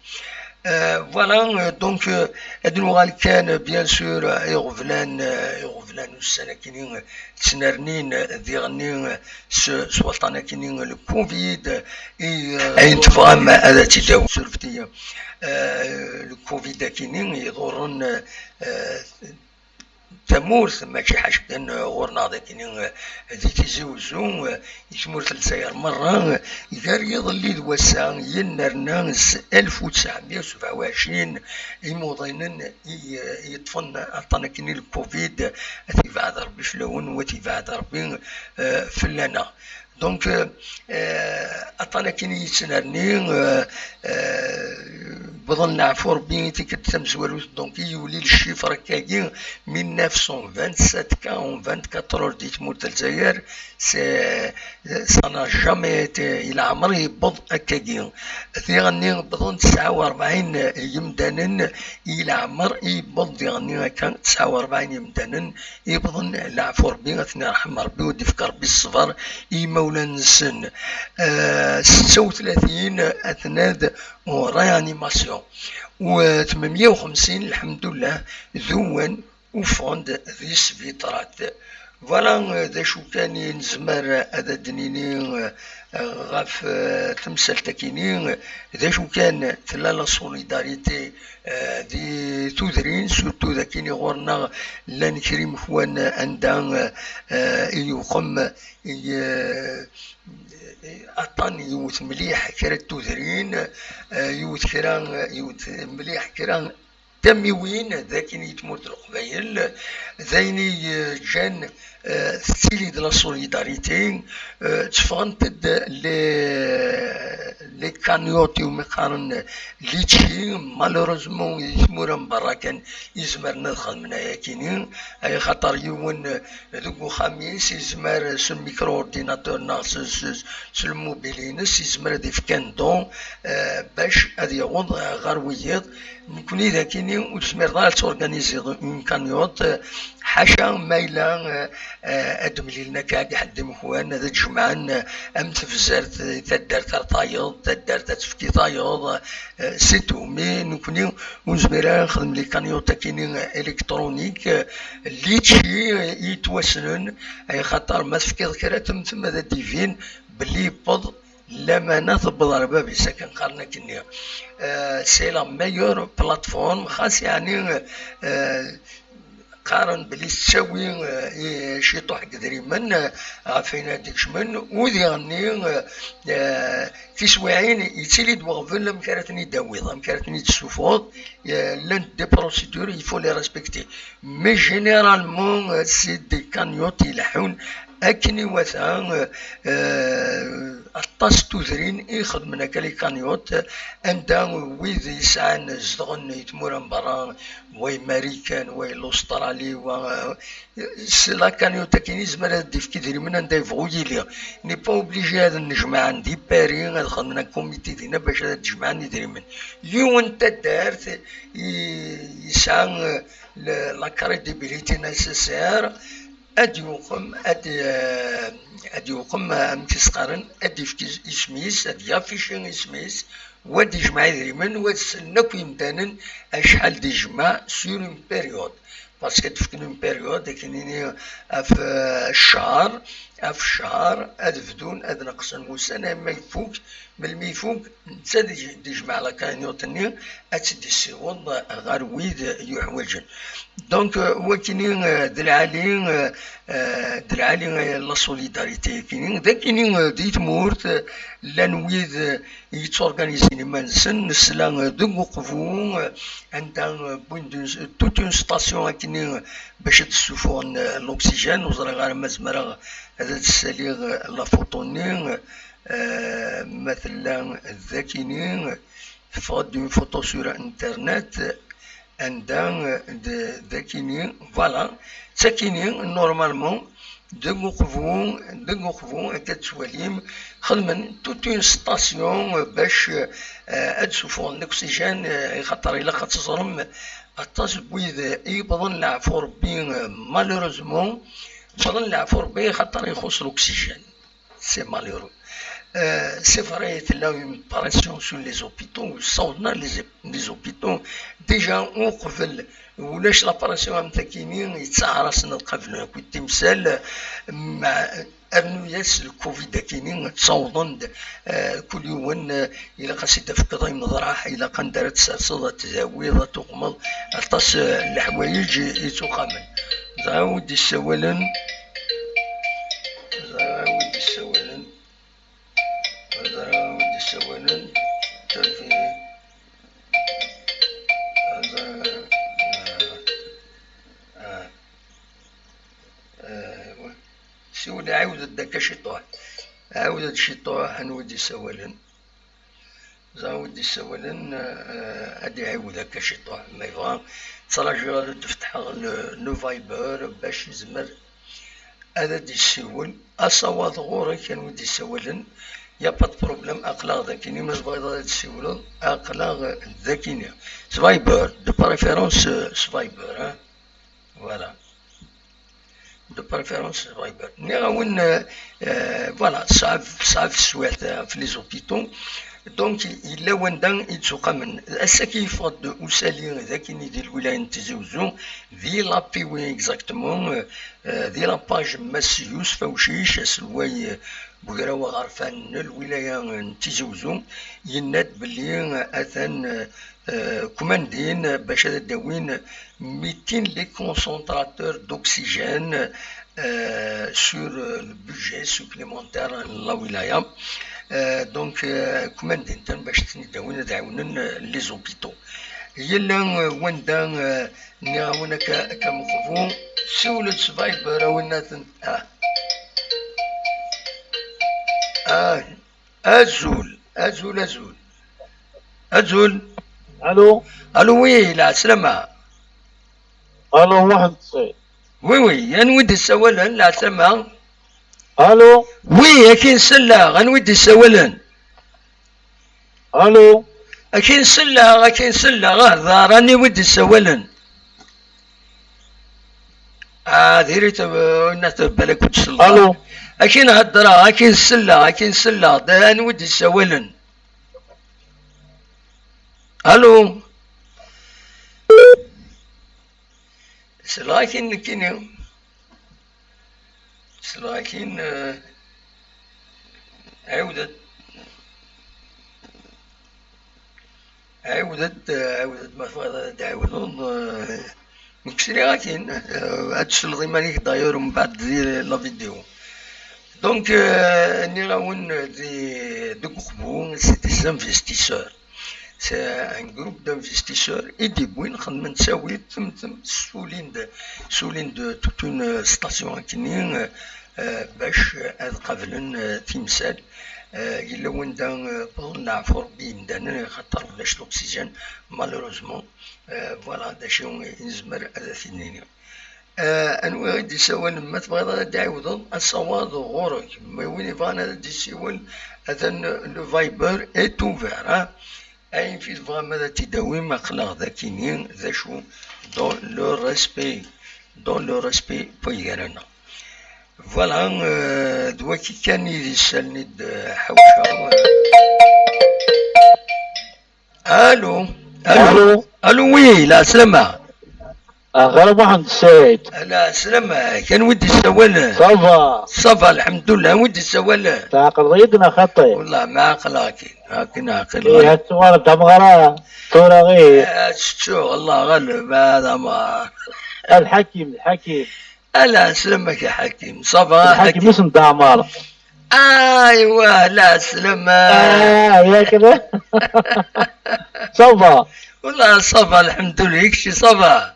Euh, voilà, euh, donc, euh, ad nuɣal kan, euh, bien sûr, euh, iɣeblan, euh, iɣeblan ussan akini, euh, ttnernin, euh, diɣenni, euh, s, s waṭṭan akini, euh, le covid, euh, et, euh, ayen tebɣam ad t-id-tawim. Surfti, euh, le covid akini, iḍurren, euh, euh, tamurt, mačči ḥaca kan, eh, ɣur-neɣ d akini, eh, di Tizi Uzzu, eh, i tmurt n Lezzayer merra, eh, gar yiḍelli d wass-a, yennerna s alef u tesɛemya u sebɛa u ɛecrin imuḍinen i, eh, yeṭṭfen aṭṭan akini le covid, eh, ad t-yebɛed Rebbi fell-awen, u ad t-yebɛed Rebbi, eh, fell-aneɣ. Donc, euh, euh, aṭṭan akini yettnerni, euh, euh, wwḍen leɛfu Rebbi i tikkelt tamezwarut, donc i yuli le chiffre akkagi, mille neuf cent vingt-sept cas en vingt-quatre heures di tmurt n Lezzayer, c'est, ça n'a jamais été, i leɛmer yewweḍ akkagi. Diɣenni wwḍen tesɛa u rebɛin yemdanen, i leɛmer yewweḍ diɣenni akka tesɛa u rebɛin yemdanen, yewwḍen leɛfu Rebbi, ad ten-yerḥem Rebbi, u d-ifk Rebbi ṣṣber i yimawlan-nsen. Eh, setta u tlatin atnad en réanimation. U tmemya u xemsin, lḥemdullah, dewwen, ufɣen-d di sbiṭarat. Voilà, eh, d acu kan i nezmer ad d-nini, eh, ɣef, eh, temsalt akini, d acu kan tella la solidarité, eh, di tudrin, surtout d akini ɣur-neɣ llan kra imekwan anda, eh, i yuqem, i, eh, aṭṭan yiwet mliḥ kra n tudrin, eh, yiwet kra, yiwet mliḥ kra tamiwin d akin i tmurt n Leqbayel, d ayen i, eh, ǧǧan, eh, tettili-d la solidarité, eh, tteffɣent-d les, les cagnottes iwumi qqaren litchi, malheureusement di tmura n berra kan i zemren ad xedmen ayakini, ay xaṭer yiwen, eh, deg uxxam-is yezmer s lmikru-ordinateur neɣ s, s, s lmubil-ines yezmer ad ifk un don, eh, bac ad yaweḍ, eh, ɣer wiyiḍ. Nekkni d akini ur tezmireḍ ara ad torganiziḍ une cagnotte, ḥaca ma yella, eh, eh, ad d-mlilen akka ḥedd imekwan, ad d-jemɛen, eh, am tebzert, eh, taddart ar tayeḍ, taddart ad tefk i tayeḍ, eh, c'est tout. Mais nekkni ur nezmir ara nexdem les cagnottes akini électroniques, eh, litchi, eh, yettwassnen, ay xaṭer ma tefkiḍ kra temtem ad d-ibin belli yewweḍ lamana tewweḍ ar bab-is, akken qqaren akkenni. Euh, c'est la meilleure plateforme, xas yeɛni, euh, qqaren belli tettawi, euh, i ciṭuḥ n yedrimen, euh, ɣef ayen ad d-ikecmen, u diɣenni, euh, euh, tiswiɛin yettili-d weɣbel amek ara ten-id-tawiḍ, amek ara ten-id-tessufuɣeḍ, euh, llant des procédures, il faut les respecter. Mais généralement, euh, c'est des cagnottes ileḥḥun akken iwata, euh, euh, aṭas n tudrin i ixedmen akka les cagnottes, anda wid yesɛan zedɣen i tmura n berra, wa i Marikan, wa i l'Australie, wa, euh, s la cagnotte akkin yezmer ad d-ifk idrimen anda yebɣu yili. N'est pas obligé ad nnejmaɛen di Paris, ad xedmen un comité dinna bac ad d-jemɛen idrimen. Yiwen n taddart i, yesɛa, euh, le, la crédibilité nécessaire, ad yuqem, ad, eh, ad yuqem, eh, amek i s-qqaren, ad d-ifk is-, isem-is, ad yafici isem-is, wa ad d-ijmeɛ idrimen, wa ad slen akk yimdanen acḥal d-ijmeɛ sur une période. Parce que ad d-fken une période, akken ini ɣef, eh, ccher, ɣef ccher, ad bdun, ad neqsen wussan, ama ifuk, melmi ifuk, netta ad ij-, ad d-ijmeɛ la cagnotte-nni, ad tt-id-issiweḍ ɣer wid yuḥwaǧen. Donc, euh, wakini, euh, d lɛali, euh, euh, d lɛali, euh, la solidarité akini. D akini, euh, di tmurt, euh, llan wid, euh, yetturganizin iman-nsen, nesla, euh, deg uqbu, euh, anda, euh, wwin-d une, toute une station akini, euh, bac ad d-ssufuɣen, euh, l'oxygène, ur ẓriɣ ara ma zemreɣ ad d-ssaliɣ, euh, la photo-nni, euh, ma tella d akini, teffeɣ-d une photo sur internet, anda, euh, d, d akini, voilà, d takini, normalement, deg uqbu, deg uqbu, akka tettwalim, xedmen toute une station, euh, bac, euh, ad d-ssufuɣen l'oxygène, euh, xaṭer ilaq ad teẓrem, aṭas n wid i yewwḍen leɛfu Rebbi, euh, malheureusement, wwḍen leɛfu Rebbi xaṭer ixuṣ l'oxygène. C'est malheureux. Euh, c'est vrai, tella une pression sur les hôpitaux, ssawḍen les, les hôpitaux. Déjà, uqbel, ulac la pression am takini, yettaɛer-asen ad qablen akk timsal, ma, rnu-yas le covid akini, ttawḍen-d, euh, kul yiwen, euh, ilaq ad s-id-tafkeḍ ayen neḍraḥ, ilaq anda ara tserseḍ, ad tdawiḍ, ad tuqmeḍ, aṭas, euh, n leḥwayeǧ i, i ttuqamen. Dɣa wi d-issawalen, dɣa wi d-issawalen, dɣa wi d-issawalen, tafi, dɣa, ah, ah, ah, siwel, ɛiwed-d akka ciṭuḥ, ɛiwed-d ciṭuḥ, anwa i d-issawalen? Ẓer wi d-issawalen, eh, ad iɛiwed akka ciṭuḥ, ma yebɣa. Ttrajuɣ ad d-fetḥeɣ le, le Viber bac yezmer ad d-issiwel. Asawaḍ ɣur-k, anwa i d-issawalen? Y a pas de problème, aql-aɣ d akini, ma tebɣiḍ ad d-ssiwleḍ, aql-aɣ d akini. S Viber, de préférence, eh, s Viber, hein? Voilà. De préférence Viber. Nniɣ-awen, euh, euh, voilà, tesɛa, tesɛa teswiɛt, euh, ɣef les hôpitaux. Donc, yella wanda i d-tuqamen. Ass-agi yeffeɣ-d usali d akini di lwilaya n Tizi Uzzu, di la P W exactement, euh, euh, di la page n Mass Yusef Awcic, aselway, euh, n ugraw aɣerfan n lwilaya n Tizi Uzzu, yenna-d belli, euh, atan, euh, euh, kmandin bac ad d-awin mitin les concentrateurs d'oxygène, euh, sur, euh, le budget supplémentaire n la wilaya. Euh, donc, euh, kmandin-ten bac ad ten-id-awin ad ɛiwnen, euh, les hôpitaux. Yella, euh, wanda, euh, nniɣ-awen akka, akka meqbu, siwlet s Viber, a winna ten-, ah. Ah. Azul, azul, azul. Azul. Allô? Allô, oui, lɛeslama. Allô, Muḥend Ṣid. Oui, oui, anwi d-issawalen, lɛeslama? Allô? Oui, akin selleɣ, anwi d-issawalen? Allô? Akin selleɣ, akin selleɣ, ah, d Rani wi d-issawalen. Ah, diri-t, eh, inna-t, balak ur d-selleɣ. Allô. Akin heddreɣ, akin selleɣ, akin selleɣ, d Rani wi d-issawalen. Allô. Selleɣ-ak-in nekkini. Selleɣ-ak-in, eh, ɛiwed-d. Ɛiwed-d, eh, ɛiwed-d, ma tebɣiḍ ad d-ɛiwdeḍ, eh, nekk sliɣ-ak-in, eh, ad d-tesleḍ iman-ik d'ailleurs mbeɛd di la vidéo. Donc, euh, nniɣ-awen di, deg uqbu, c'est des investisseurs. C'est un groupe d'investisseurs i d-iwwin, xedmen ttawil, temtem, ssulin-d, ssulin-d toute une station akkenni, euh, bac ad qablen, euh, timsal. Euh, yella wanda, euh, wwḍen leɛfu Rebbi imdanen, axaṭer ulac l'oxygène, malheureusement. Euh, voilà, d acu i nezmer ad t-id-nini. Eh, anwa i d-isawalen? Ma tebɣiḍ ad d-ɛiwdeḍ, asawaḍ ɣur-k. Ma win ibɣan ad d-isiwel, atan le Viber est ouvert, hein. Ayen fi tebɣam ad t-id-awim, aql-aɣ d akini, d acu, dans le respect, dans le respect n gar-aneɣ. Voilà, eh, d waki kan i d isalen i d-ḥawceɣ. Allô. Allô. Allô. Allô, oui, la salama. Axir a Muḥend Saɛid. La salama, kan wi d-issawalen? Ça va. Ça va, alḥemdulillah, wi d-issawalen? Tɛeqleḍ-iyi-d neɣ xaṭi? Wallah, ma ɛeqleɣ-k-in, akken ɛeqleɣ. Ih, ad tuɣaleḍ d amɣar tura, ih. Ah, tettuɣ, Allah ɣaleb, ah, d amɣar. Lḥakim, lḥakim. Ala, slam-ak a Ḥakim. Ça va, a Ḥakim? Ḥakim isem d Ɛmar. Aywa, la slam. Ah, yak da. Ça va. Wallah, ça va, alḥemdulillah, kečči, ça va.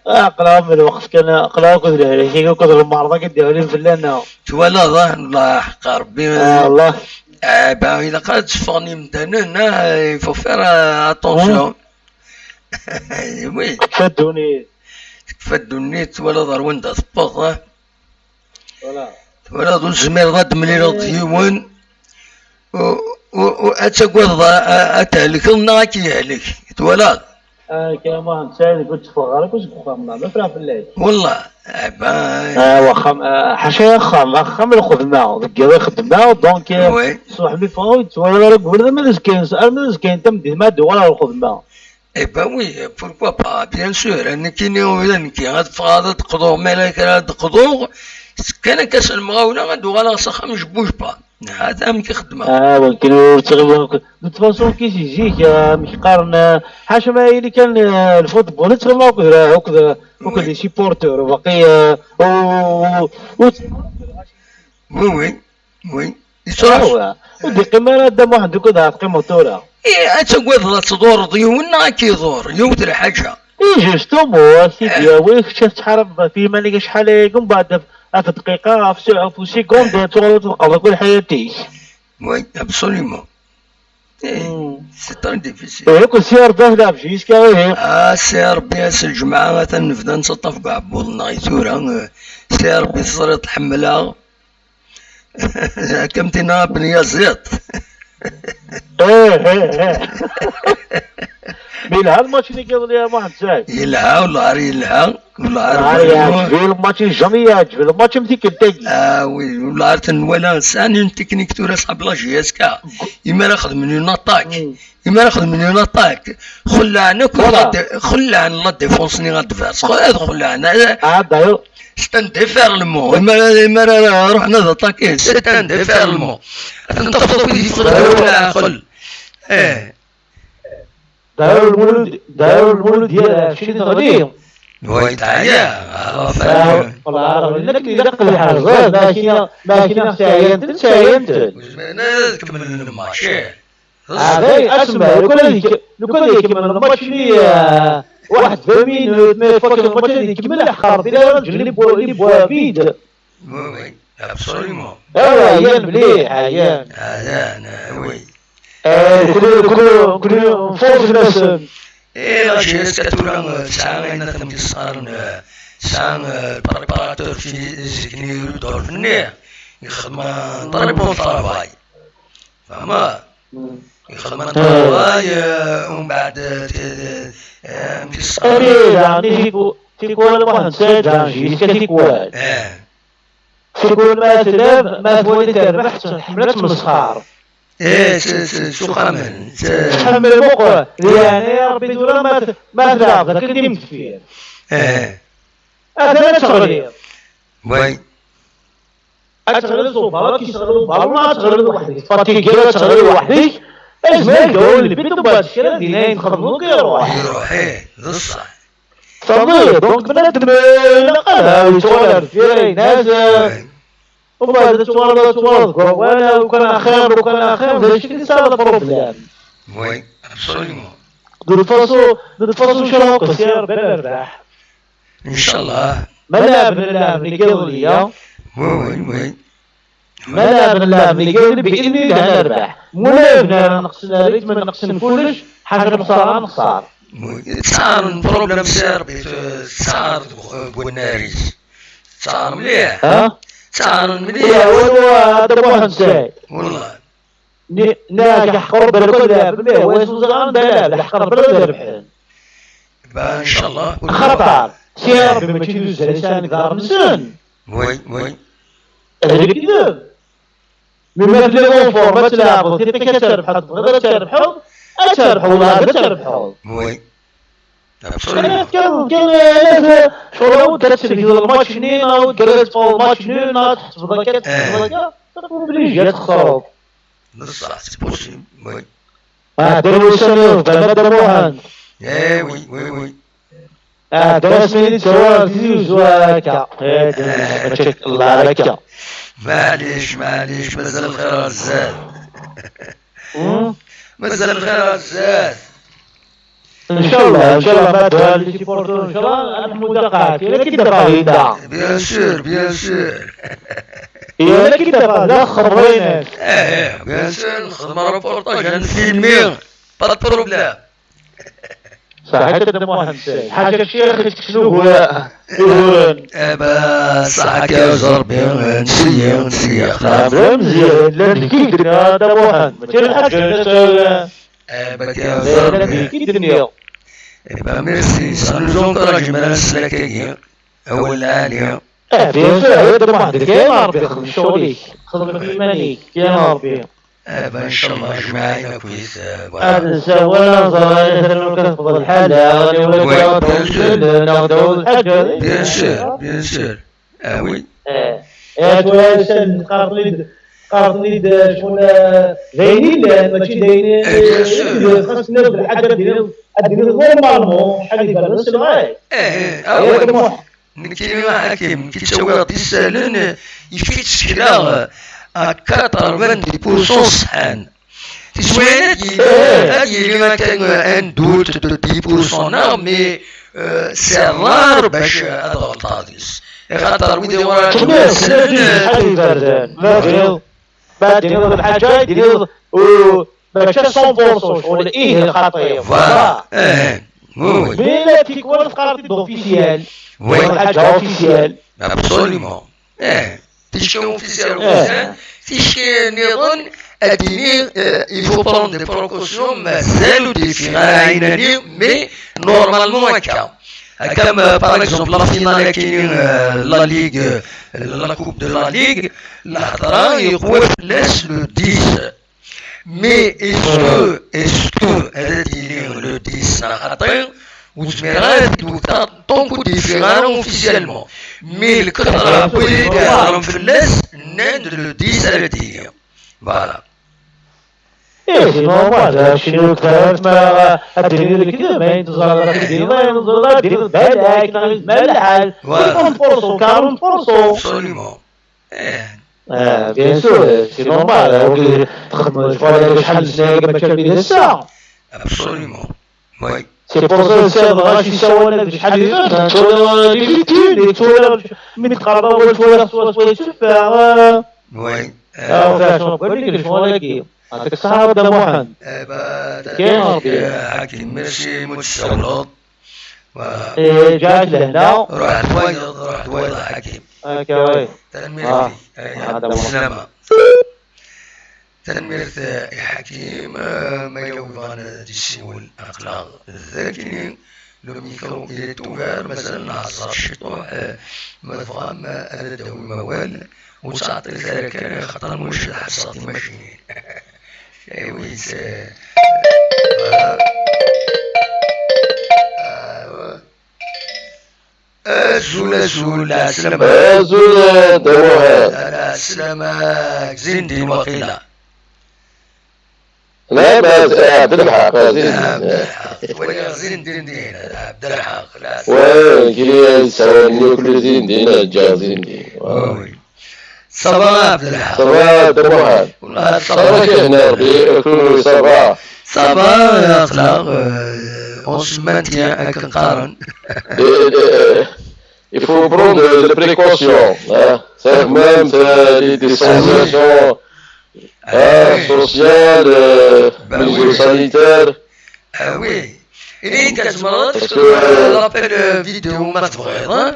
Ah, aql-aɣ am lweqt kan, aql-aɣ akked lehlak-agi, akked lmerḍ-agi d-iɣlin fell-aneɣ. Twalaḍ, ah, Allah, ḥeqqa Rebbi. Ah, Allah. Ah, ben, ilaq ad tteffɣen yimdanen, ah, il faut faire, euh, attention. Oui. Tekfa ddunit. Tekfa ddunit, twalaḍ ar wanda tewweḍ, ah? Voilà. Twalaḍ ur tezmireḍ ad d-temlileḍ d yiwen, u, u, u, ad tagadeḍ a, a, ad thelkeḍ neɣ ad k-yehlek. Twalaḍ? Ah, kra ma netta deg ur tteffɣeɣ ara akk seg uxxam, ma friɣ fell-ak. Wallah, ah, ben. Ah, waxxam, ah, ḥaca axxam, axxam lxedma, deg yiḍ i xeddmeɣ, donc, euh, ṣṣbeḥ mi ffɣeɣ, ur yettwali ara deg ubrid, arma d azekka, arma d azekka n tameddit, ma ad d-uɣaleɣ ɣer lxedma. Eh ben oui, pourquoi pas, bien sûr, nekkini ula d nekki, ad ffɣeɣ ad d-qḍuɣ, ma yella kra ad d-qḍuɣ, kan akka s lemɣawla ad d-uɣaleɣ s axxam, je bouge pas. Hata amek i xeddmeɣ. Ah, wakken ur ttɣimiɣ akk. De toute façon, ki si zik, ah, amek qqaren, ah, ḥaca ma yili kan, ah, lfootball, ur ttɣimiɣ akked, akked, akked les supporters, baqi, ah, u, u, u, Oui, oui. Yettruḥ. Awa, ur d-iqqim ara Dda Muḥend, ukud ad teqqimeḍ tura. Eh, ad tagadeḍ ad tḍurreḍ yiwen neɣ ad k-iḍurr, yiwet lḥaǧa. I justement, ad t-id-yawi, kečč ad tettḥarabeḍ ɣef yiman-ik acḥal ayagi, mbeɛd ɣef, ɣef dqiqa, ɣef s-, ɣef usigunḍ, ad tuɣaleḍ tleqqmeḍ akk lḥayat-ik. Oui, absolument. Eh, c'est très difficile. Eh, akked Si Rebbi ad t-neɛbej yiska, ihi. Ah, Si Rebbi, ass n lǧemɛa, atan nebda nettaṭṭaf deg uɛebbuḍ-nneɣ i tura. Eh, Si Rebbi, teẓriḍ, ḥemmleɣ. Akka m-tina a Ben Yaziḍ. Eh, eh, eh. Mi yelha lmatch-nni n yiḍelli a Muḥend Saɛid. Yelha, wellah ar yelha, wellah ar. Wellah ar yeɛǧeb-iyi lmatch, jamais yeɛǧeb lmatch am tikkelt-agi. Ah oui, wellah ar ten-nwala, sɛan une technique tura ṣab la J S K. Imi ara xedmen une attaque. Imi ara xedmen une attaque, xelɛen akk la dé-, xelɛen la défense-nni adverse. Ad xelɛen. Ah, d'ailleurs. C'est un déferlement. Imi ara, imi ara ruḥen ad attaquer, c'est un déferlement. Ad ten-tafeḍ akk yeffeɣ-d leɛqel. Eh. D'ailleurs, Lmulud, d'ailleurs, Lmulud yal ɛecrin teɣli. Wa yeɛya, ah, ɣef. Ah, wallah, ilaq, ilaq ad iḥrez, ma kina, ma kina sɛiyan-ten, sɛiyan-ten. Ur zmiren ara ad kemmlen lmatch. Ah, day, asma, lukan ad yek-, lukan ad ikemmel lmatch-nni, ah, waḥed vingt minutes, ma ifak lmatch ad ikemmel, ḥeqqa Rebbi, d ara nǧen les bouts, les bouts vides. Oui, oui, absolument. Awa, ɛyan mliḥ, ɛyan. Ɛyan, ah, oui. Eh, kul, kul, kul nfur fell-asen. Eh, la J S K tura, eh, tesɛa ayen amek i s-qqaren, eh, tesɛa, eh, préparateur physique-nni Rudolf-nni, ixeddem un très bon travail. Fehmeḍ? Yexdem un travail, euh, umbeɛd, euh, t-, euh, amek i s-qqaren? Abrid, daɣen, tiku-, tikwal Muḥend Saɛid, daɣen, jiska tikwal. Eh. Tikwal ma tlab, ma twali terbeḥ, tḥemmel ad tmesxer. Eh, s-, s-, s uxxamen, s-, tḥemmel meqqar. Yeɛni, Ṛebbi tura ma t-, ma tleɛbeḍ akken d imdeffir. Eh. Atan ad teɣliḍ. Oui. Ad teɣliḍ s ubalu, ad k-isɣel ubalu, ad teɣliḍ weḥd-k. Tfatigiḍ, ad teɣliḍ weḥd-k. Azmal ddaw lbid, wwat kra din ayen txedmeḍ, iruḥ. Iruḥ, eh, d ṣṣeḥ. Teẓriḍ, donc, bnadem, eh, ilaq ad yettuɣal ar deffir, aynas, eh, oui. Wwat ad tuɣaleḍ, ad tuɣaleḍ deg wawal, eh, lukan axir, lukan axir, d acu i d ça le problème? Oui, absolument. De toute façon, de toute façon, craquer, c'est Rebbi ad nerbeḥ. Inchallah. Ma laɛben, laɛben, igiḍ liya. Oui, oui, oui. Ma laɛben, laɛben, igiḍ bi idni d nerbeḥ. Mu laɛben ara neqsen rritm, neqsen kullec, ḥaca lexsara nexsar. Oui. Tesɛa problème c'est Rebbi, tesɛa deg, deg unnar-is. Tesɛa mliḥ. Ha? Tesɛa mliḥ. Ya, wala, a Dda Muḥend Saɛid. Wallah. Ni-, neɣ ḥeqq Rebbi lkul d Rebbi, wa yessuẓɣan d ala, leḥq Rebbi ad rebḥen. Ba, inchallah. Axaṭer, si Rebbi mačči d uzzal i sɛan deg iḍarren-nsen. Oui, oui. D lekdeb. Mi ma telliḍ en forme, ad tleɛbeḍ, tiṭ-ik ad terbeḥ, tebɣiḍ ad terbeḥeḍ, ad terbeḥeḍ, werɛad ad terbeḥeḍ. Oui. Absolument. Kan, kan, eh, ccɣel, awi-d ad tselkeḍ lmatch-nni, awi-d ad teffɣeḍ lmatch-nni, ad tḥesbeḍ akka, ad tḥesbeḍ akka, t'es obligé ad txesreḍ. Bṣaḥ, c'est possible, oui. Ah, d wussan i ɣezzfan a Dda Muḥend. Eh, oui, oui, oui. Ah, d asmi i d-tessawaleḍ Tizi Uzzu akka. Eh, d-, mačči akka. Maɛlic, maɛlic, mazal lxir ar zdat. Hmm? Mazal lxir ar zdat. Inchallah, inchallah, ma d-tuɣal les supporters, inchallah, ad nḥemmut taqaɛet. Yella ki d-teffeɣ yid-neɣ. Bien sûr, bien sûr. Yella ki d-teffeɣ, la txedmeḍ ayen. Eh, eh, bien sûr, nxeddem reportage, ad nfilmi. Pas de problème. Saḥit a Dda Muḥend Saɛid. Ḥaca ccix i tekcen uguren. Eh, ba, ṣaḥa-k a Rebbi, nsiya, nsiya. Xaṭi. Mezyan, llan deg i d-nniɣ a Dda Muḥend. Mačči d lḥaǧa n ass-a. Eh, ba, k-, d ayen ad d-yefk i d-nniɣ. Eh ben, merci, ça nous encourage, ma la slak-agi. Awal lɛali. Eh, bien sûr, a Dda Muḥend, kayen Rebbi, xdem ccɣel-ik. Xdem ɣef yiman-ik, kayen Rebbi. Eh ben, inchallah, jmaɛin akkit, eh, voilà. Ad nsawal, ad nẓer ayen atan akka tefḍel lḥala, aniwa akka ɣ-d-msellen, neɣ d-aweḍ lḥaǧa. Bien sûr, bien sûr. Ah oui. Eh, eh, tura, qqaren-ten-id, qqaren-ten-id, eh, ccɣel, eh, d ayen yellan, mačči d ayen, eh, bien sûr, xas tenniḍ-d lḥaǧa, ad d-tiniḍ, ad d-tiniḍ normalement, acḥal iberdan s lɣaye. Eh, eh, ah ouais. Nekkini, a Ḥakim, nekk ttawiɣ-d isallen, eh, yif-it sekla, eh, à quatre-vingt-dix pour cent ṣeḥḥan. Tiswiɛin ad yili, eh, ad yili akka, eh, un doute de dix pour cent neɣ, mais, eh, c'est rare bac, eh, ad ɣelṭeɣ deg-s. Axaṭer wid i ɣur-i ttwassnen, eh, acḥal iberdan. Ma tiniḍ, ma tiniḍ lḥaǧa, ad d-tiniḍ, uh, mačči cent pour cent, ccɣel ih lxaṭi. Voilà. Eh, oui, oui. Mais la tikwal teqqar-t-id officiel. Oui. Lḥaǧa officiel. Absolument. Eh, ticki officiel, eh, ticki niḍen, ad d-iniɣ, eh, il faut prendre des précautions, mazal ur d-yeffiɣ ara ɛinani, mais normalement akka. Akka, ma, par exemple, la finale akini, eh, la Ligue, eh, la Coupe de la Ligue, lhedra yeqwa fell-as le dix. Mais est-ce que, est-ce que ad d-yili le dix neɣ xaṭi? Ur zmireɣ ara ad t-id-wwteɣ tant ur d-yeffiɣ ara officiellement. Mais lketṛa n wid i d-ihedṛen fell-as nnan-d le dix ara d-yili. Voilà. Eh, c'est normal, acimi ur d-terramt ma ad d-tiniḍ lekdeb, ayen teẓriḍ ara t-id-tiniḍ, ayen ur teẓriḍ ara d-tiniḍ, balak, neɣ yezmer lḥal. Voilà. Cinquante pour cent, quarante pour cent. Absolument. Eh. Ah, bien sûr, c'est normal. Wagi txeddmeḍ ccɣel-agi acḥal n ssnat, mačči armi d ass-a. Absolument. Oui. C'est pour ça, c'est vrai, je suis sawan acḥal n ssnat, tura les victimes, tura mi tqerreb awal, tura swaswa yetteffeɣ, ah. Oui. Ah, ur fiɣ acu n wawal-ik, ccɣel-agi. Yeɛṭik ṣṣeḥḥa a Dda Muḥend. Eh, bah, Ḥakim, merci, mu tsawleḍ. Voilà. Eh, ǧǧiɣ-ak lehna. Ruḥ twayeḍ, ruḥ twayeḍ a Ḥakim. Akka, oui. Tanemmirt-ik. Ah, a Dda Muḥend. Sslamma. Tanemmirt, eh, i Ḥakim, eh, ma yella win yebɣan ad d-yessiwel, aql-aɣ dagi. Le micro il est ouvert, mazal nehẓer ciṭuḥ, eh, ma tebɣam, eh, ad d-tawim awal, ur ttɛeṭṭilet ara kan, axaṭer mulac ad ḥebseɣ timacinin. Awi-tt, eh, voilà. Ah, Azul, azul, lɛeslama. Azul, eh, Dda Muḥend. Lɛeslama, deg Zindin waqila. Labas, eh, Ɛebdelḥaq, eh, Zindin. Ɛebdelḥaq, waliɣ Zindin din, Ɛebdelḥaq, lɛeslama. Ouais, kili yessawalen yakk le Zindin, eh, ǧǧiɣ Zindin. Ouais. Oui. Ça va, Abdelhak? Ça va, Dda Muḥend. Wallah, ça va. Ça va, Rebbi, kunwi, ça va? Ça va, aql-aɣ, euh, on se maintient, akken qqaren. Et, euh, il faut prendre les précautions, hein. C'est même, euh, les distanciations, ah, hein, oui, sociales, euh, bah oui, mesures sanitaires. Ah oui. Et parce que, euh, l'appel, euh, vidéo, ma tebɣiḍ, hein?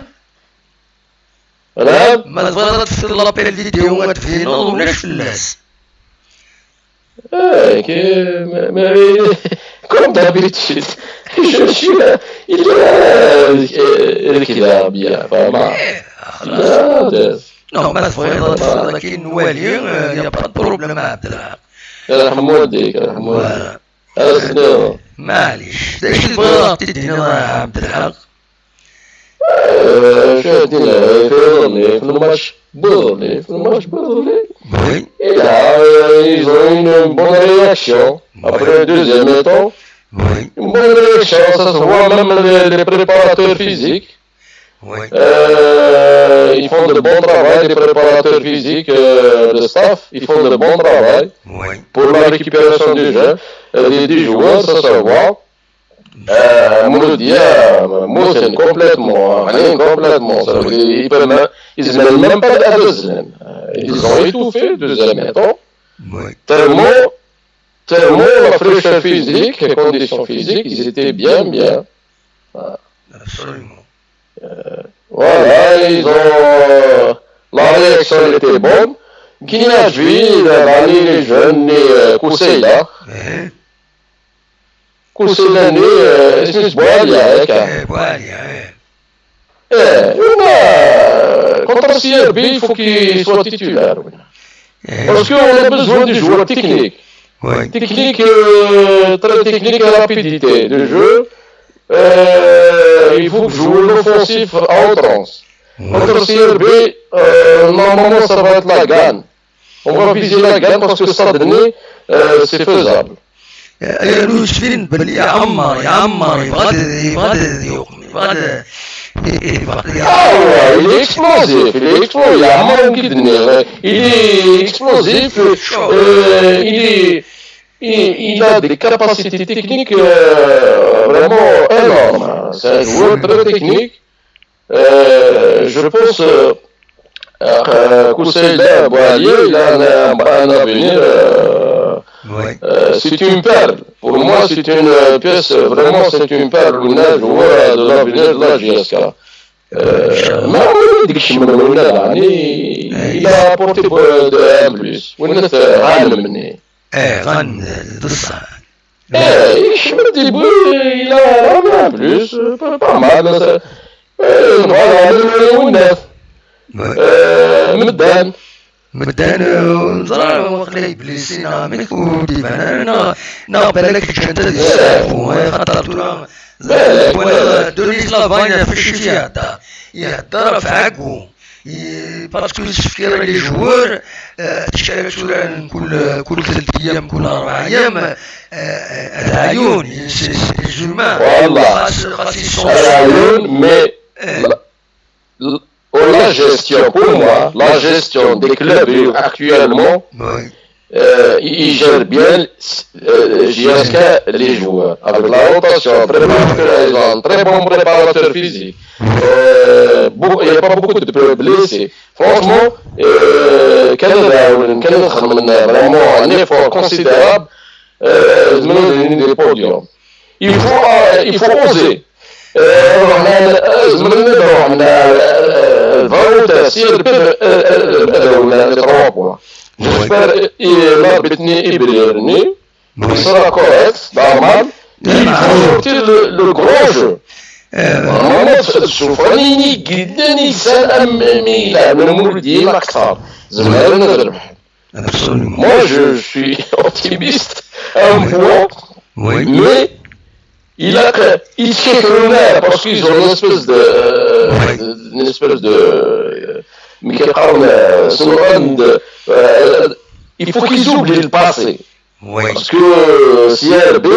Voilà. Ma tebɣiḍ ad tefkeḍ l'appel vidéo ad tbineḍ, ulac fell-as. Eh, que, mais, mais, comme d'habitude, je suis là, il est là, euh, il est là, bien, vraiment. Eh, xlas. Là, de- Non, ma tebɣiḍ ad tefkeḍ akin nwali, euh, y a pas de problème, Abdelhak. Yerḥem waldik, yerḥem waldik. Voilà. Asna. Maɛlic. D acu tebɣiḍ ad ɣ-t-id-tiniḍ, a Ɛebdelḥaq? Eh, acu ad d-iniɣ, eh, iḍelli, fi lmatch n iḍelli, fi lmatch n iḍelli. Oui. Il a, euh, ils ont eu une bonne réaction. Oui. Après le deuxième mi-temps, oui, une bonne réaction, ça se voit même les, les préparateurs physiques. Oui. Euh, ils font de bon travail, les préparateurs physiques, euh, le staff, ils font de bon travail, oui, pour la récupération du jeu, euh, des, des joueurs, ça se voit. Euh, Mouloudi, euh, Moussine, complètement, hein, rien, complètement. Ça veut dire, ils peuvent même, ils ne même pas à deux. Euh, ils ont étouffé, deuxième mi-temps. Oui. Tellement, tellement la fraîcheur physique, les conditions physiques, ils étaient bien, bien. Voilà. Absolument. Euh, voilà, ils ont, euh, la réaction, elle était bonne. Guinée a joué, il a ramené les jeunes, et, euh, Kousseila. Hein? Kousseila, euh, اسمه بوعلية, هكا. إيه، بوعلية, إيه. إيه، هنا، euh, contre C R B, il faut qu'il soit titulaire, oui. Parce qu'on a besoin de joueurs techniques. Oui. Technique, euh, très technique et rapidité de jeu. Euh, il faut jouer l'offensif à outrance. Oui. Contre C R B, euh, normalement, ça va être la gagne. On va viser la gagne parce que ça, euh, c'est faisable. Yernu yettbin-d belli iɛemmer, iɛemmer, yebɣa ad, yebɣa ad, yebɣa ad, yebɣa ad, ah ouais, il est explosif, il est explosif, yeɛmer, akken i d-nniɣ, il est explosif, euh, il est, il, il a des capacités techniques, euh, vraiment énormes. C'est un joueur très technique. Euh, je pense, euh, euh, Kousseila Boualié, il a un, un avenir, euh, euh, c'est une perle. Pour moi, c'est une, euh, pièce, euh, vraiment, c'est une perle, un joueur, euh, de l'avenir de la J S K. Euh, mais il, il a apporté, euh, de, un plus. Eh, ɣan d ṣṣeḥ. Eh, il, il a ramené un plus, euh, pas, pas mal, ça. Eh, voilà, le, le, le, le, eh, medden. Medden, eh, neẓra waqila iblisi neɣ amek ur d-iban ara, neɣ, neɣ balak ǧǧan-t ad yesteɛfu, eh, xaṭer tura, eh, walaɣ, eh, Denis Lavagne ɣef acu i ihedder. Ihedder ɣef ɛeggu. I-, parce que yessefk i les joueurs, eh, ad tturaren kul, kul tlata ayyam, kul rebɛa ayyam, eh, eh, d aɛyun, c'est, c'est des humains. Voilà. Xas, xas ils sont, d aɛyun, mais, eh, la, la, la gestion, pour moi, la gestion des clubs actuellement, oui, euh, ils gèrent bien, euh, jusqu'à les joueurs. Avec la rotation, après, parce que là, ils ont un très bon préparateur physique. Euh, beau-, il n'y a pas beaucoup de blessés. Franchement, euh, كان داون، كان خدمنا vraiment un effort considérable, euh, de mener des podiums. Il faut, euh, il faut oser. Euh, نروح ن-، euh, زعما نروح ن-، euh, Bravo, c'est le pire, euh, euh, euh, euh, les trois points. J'espère, euh, l'arbitre-nni, Ibrahim, il sera correct, normal. Il faut sortir le, le grand jeu. Normalement, tsufanini gidani san am mila, le mourdi, l'acteur. Absolument. Moi, je suis optimiste à un point, mais il a, il tient que le nerf parce qu'ils ont une espèce de, une espèce de, euh, mais qui parle, euh, sur le run de, euh, il faut qu'ils oublient le passé. Parce que, euh, C R B,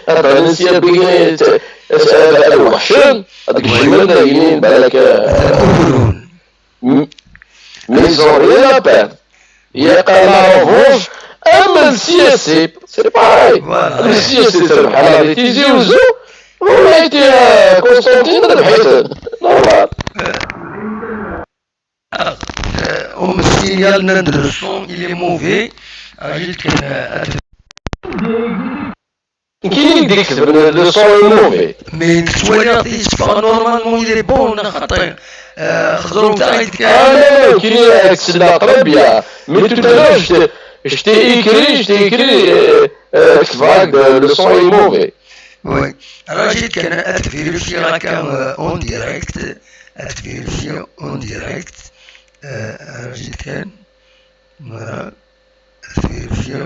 attends, C R B, euh, euh, euh, euh, euh, mais ils ont rien à perdre. Il y a pas la revanche. Ah, mais le C S C, c'est pareil. Le C S C, c'est le Halal et Tizi Ouzou. On a été à Constantine, on a été normal. Ah, euh, on me signale que le son, il est mauvais. Ah, j'ai qu'un, euh, Qui dit que le son est mauvais. Mais tu vois, normalement, il est bon, on a خاطر. Euh, خضروا تاعي كان. Ah non, non, qui est excellent, très bien. Mais tout à l'heure, je t'ai, je t'ai écrit, je t'ai écrit, euh, euh, que le son est mauvais. Oui. Alors, j'ai qu'un, euh, vérifier, euh, en direct. Vérifier en direct. Euh, alors, j'ai qu'un, voilà. Vérifier.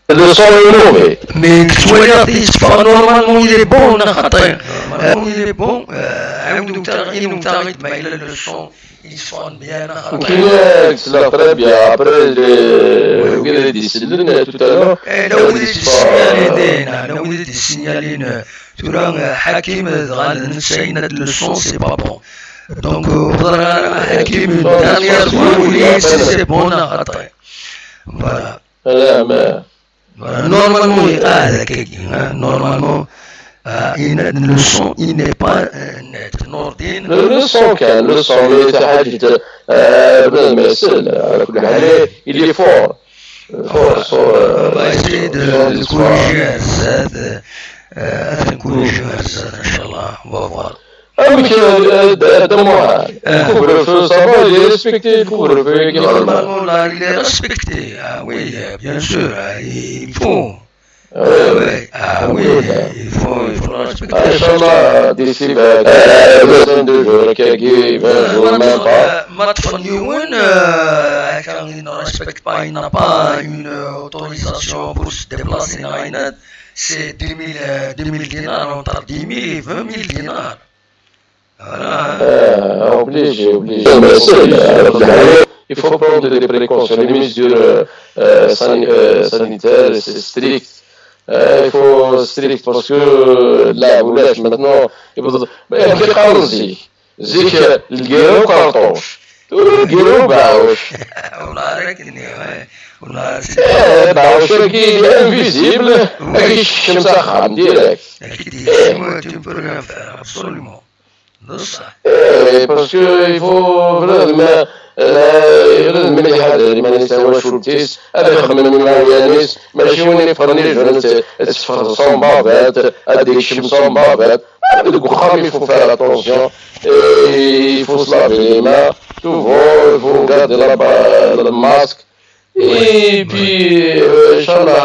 Le son est mauvais. Mais tu vois, normalement, il est bon, on a خاطر. Normalement, il est bon. Euh, عاودوا تاع-، عاودوا تاعي ما إلا le son, il sonne bien, on a خاطر. C'est très bien. Après, les, oui, oui, les discipline, tout à l'heure. Eh, là, oui, les discipline, là, oui, les discipline. Tu vois, euh, Hakim, euh, le son, c'est pas bon. Donc, euh, voilà, Hakim, une dernière fois, oui, c'est, c'est bon, on a خاطر. Voilà. Voilà, mais Voilà, normalement, il y a, hein, normalement, euh, il n'est, le son, il n'est pas, euh, net. Nordine. Le, le son, كان، le son, mais c'est حاجة، euh, بنادم يسال، على كل حال، il est fort. Fort, son, euh, on va essayer de, son, de corriger ça, de, euh, de corriger ça, إن شاء الله. On va voir. Amek, euh, euh, d-, d-, amuhal. Ah. Le couvre-feu, ça va, il est respecté, le couvre-feu, normalement, là, il est respecté. Ah oui, euh, bien sûr, euh, il faut. Ah oui, ah oui, il faut, il faut le respecter. Ah, إن شاء الله, d'ici, ben, euh, une dizaine de jours, quelques vingt jours, même pas. ما تفنيون، euh, quand il ne respecte pas, il n'a pas une, euh, autorisation pour se déplacer, rien. C'est dix mille, euh, dix mille dinars, entre dix mille et vingt mille dinars. Voilà. Euh, obligé, obligé. Mais c'est, euh, il faut prendre des précautions. Les mesures, euh, euh, sani-, euh, sanitaires, c'est strict. Euh, il faut strict parce que, euh, là, vous lâchez maintenant, il faut, mais il y a des zik, zik, euh, le guéro cartouche. Tout le guéro bauche. والله راك ني-، ouais. والله c'est Eh, bauche qui est invisible. Oui. Avec الشمس خام direct. Avec des chemins, tu ne peux rien faire, absolument. بصح. Eh, parce que il faut vraiment, euh, يلزم الواحد يحذر من التواشلتيس، هذا يخمم من العيانيس، ماشي وين يفرني جون ت-، تفرصون بابات، هذيك الشمس بابات. هذا الوقت خام، il faut faire attention. Et il faut se laver les mains souvent, il faut garder la ba-, le masque. Et puis, euh, إن شاء الله,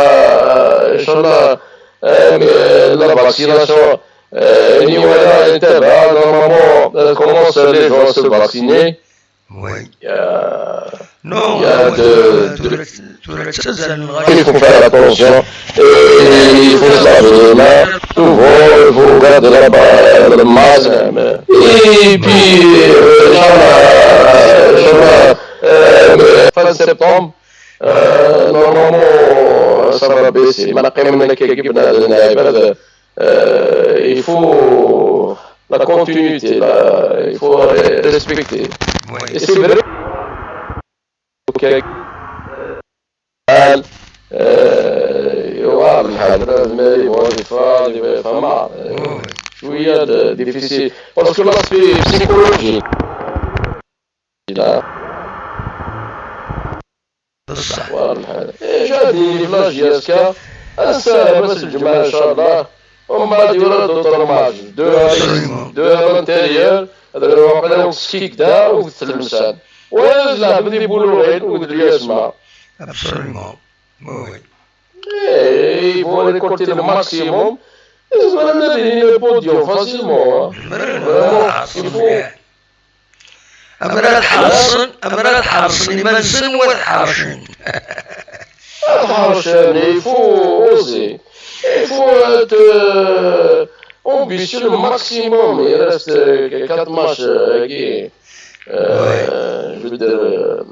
إن شاء الله, euh, mais, euh, la vaccination, euh, il y aura un terrain, normalement, euh, commencent les gens à se vacciner. Oui. Il y a, non, il y a de, de, il faut faire attention. Et il faut se laver les mains. Souvent, il faut garder la ba-, le masque. Et puis, euh, إن شاء الله, إن شاء الله, euh, fin septembre, euh, normalement, ça va baisser. ما نقي من هكا قبل هذا العباد. Euh, il faut la continuité, la, il faut re-, respecter. Oui. Et c'est vrai. Ok. Euh, يوعى الحال، لازم يبغى يفعل، يبغى يفهم. شوية د-، difficile. Parce que l'aspect psychologique, là. بصح. والله. إيه، جاتني في la J S K. السلام، بس الجمعة إن شاء الله. Umbeɛd yura-d uṭermaǧ, deux à l'intérieur, ad ruḥ waqila akked Skikda akked Tlemsan. Wa ad leɛben di Boulourine akked Lyasma. Absolument. Oui, oui. Eh, il faut récolter le maximum. Ils vont aller le podium facilement, hein. Vraiment, il faut. Amer ad ḥerṣen, amer ad ḥerṣen iman-nsen, wa ad ḥercen. Ad ḥercen, il faut oser. Il faut être euh, ambitieux le maximum. Il reste euh, quatre matchs euh, qui, euh, je veux dire, euh,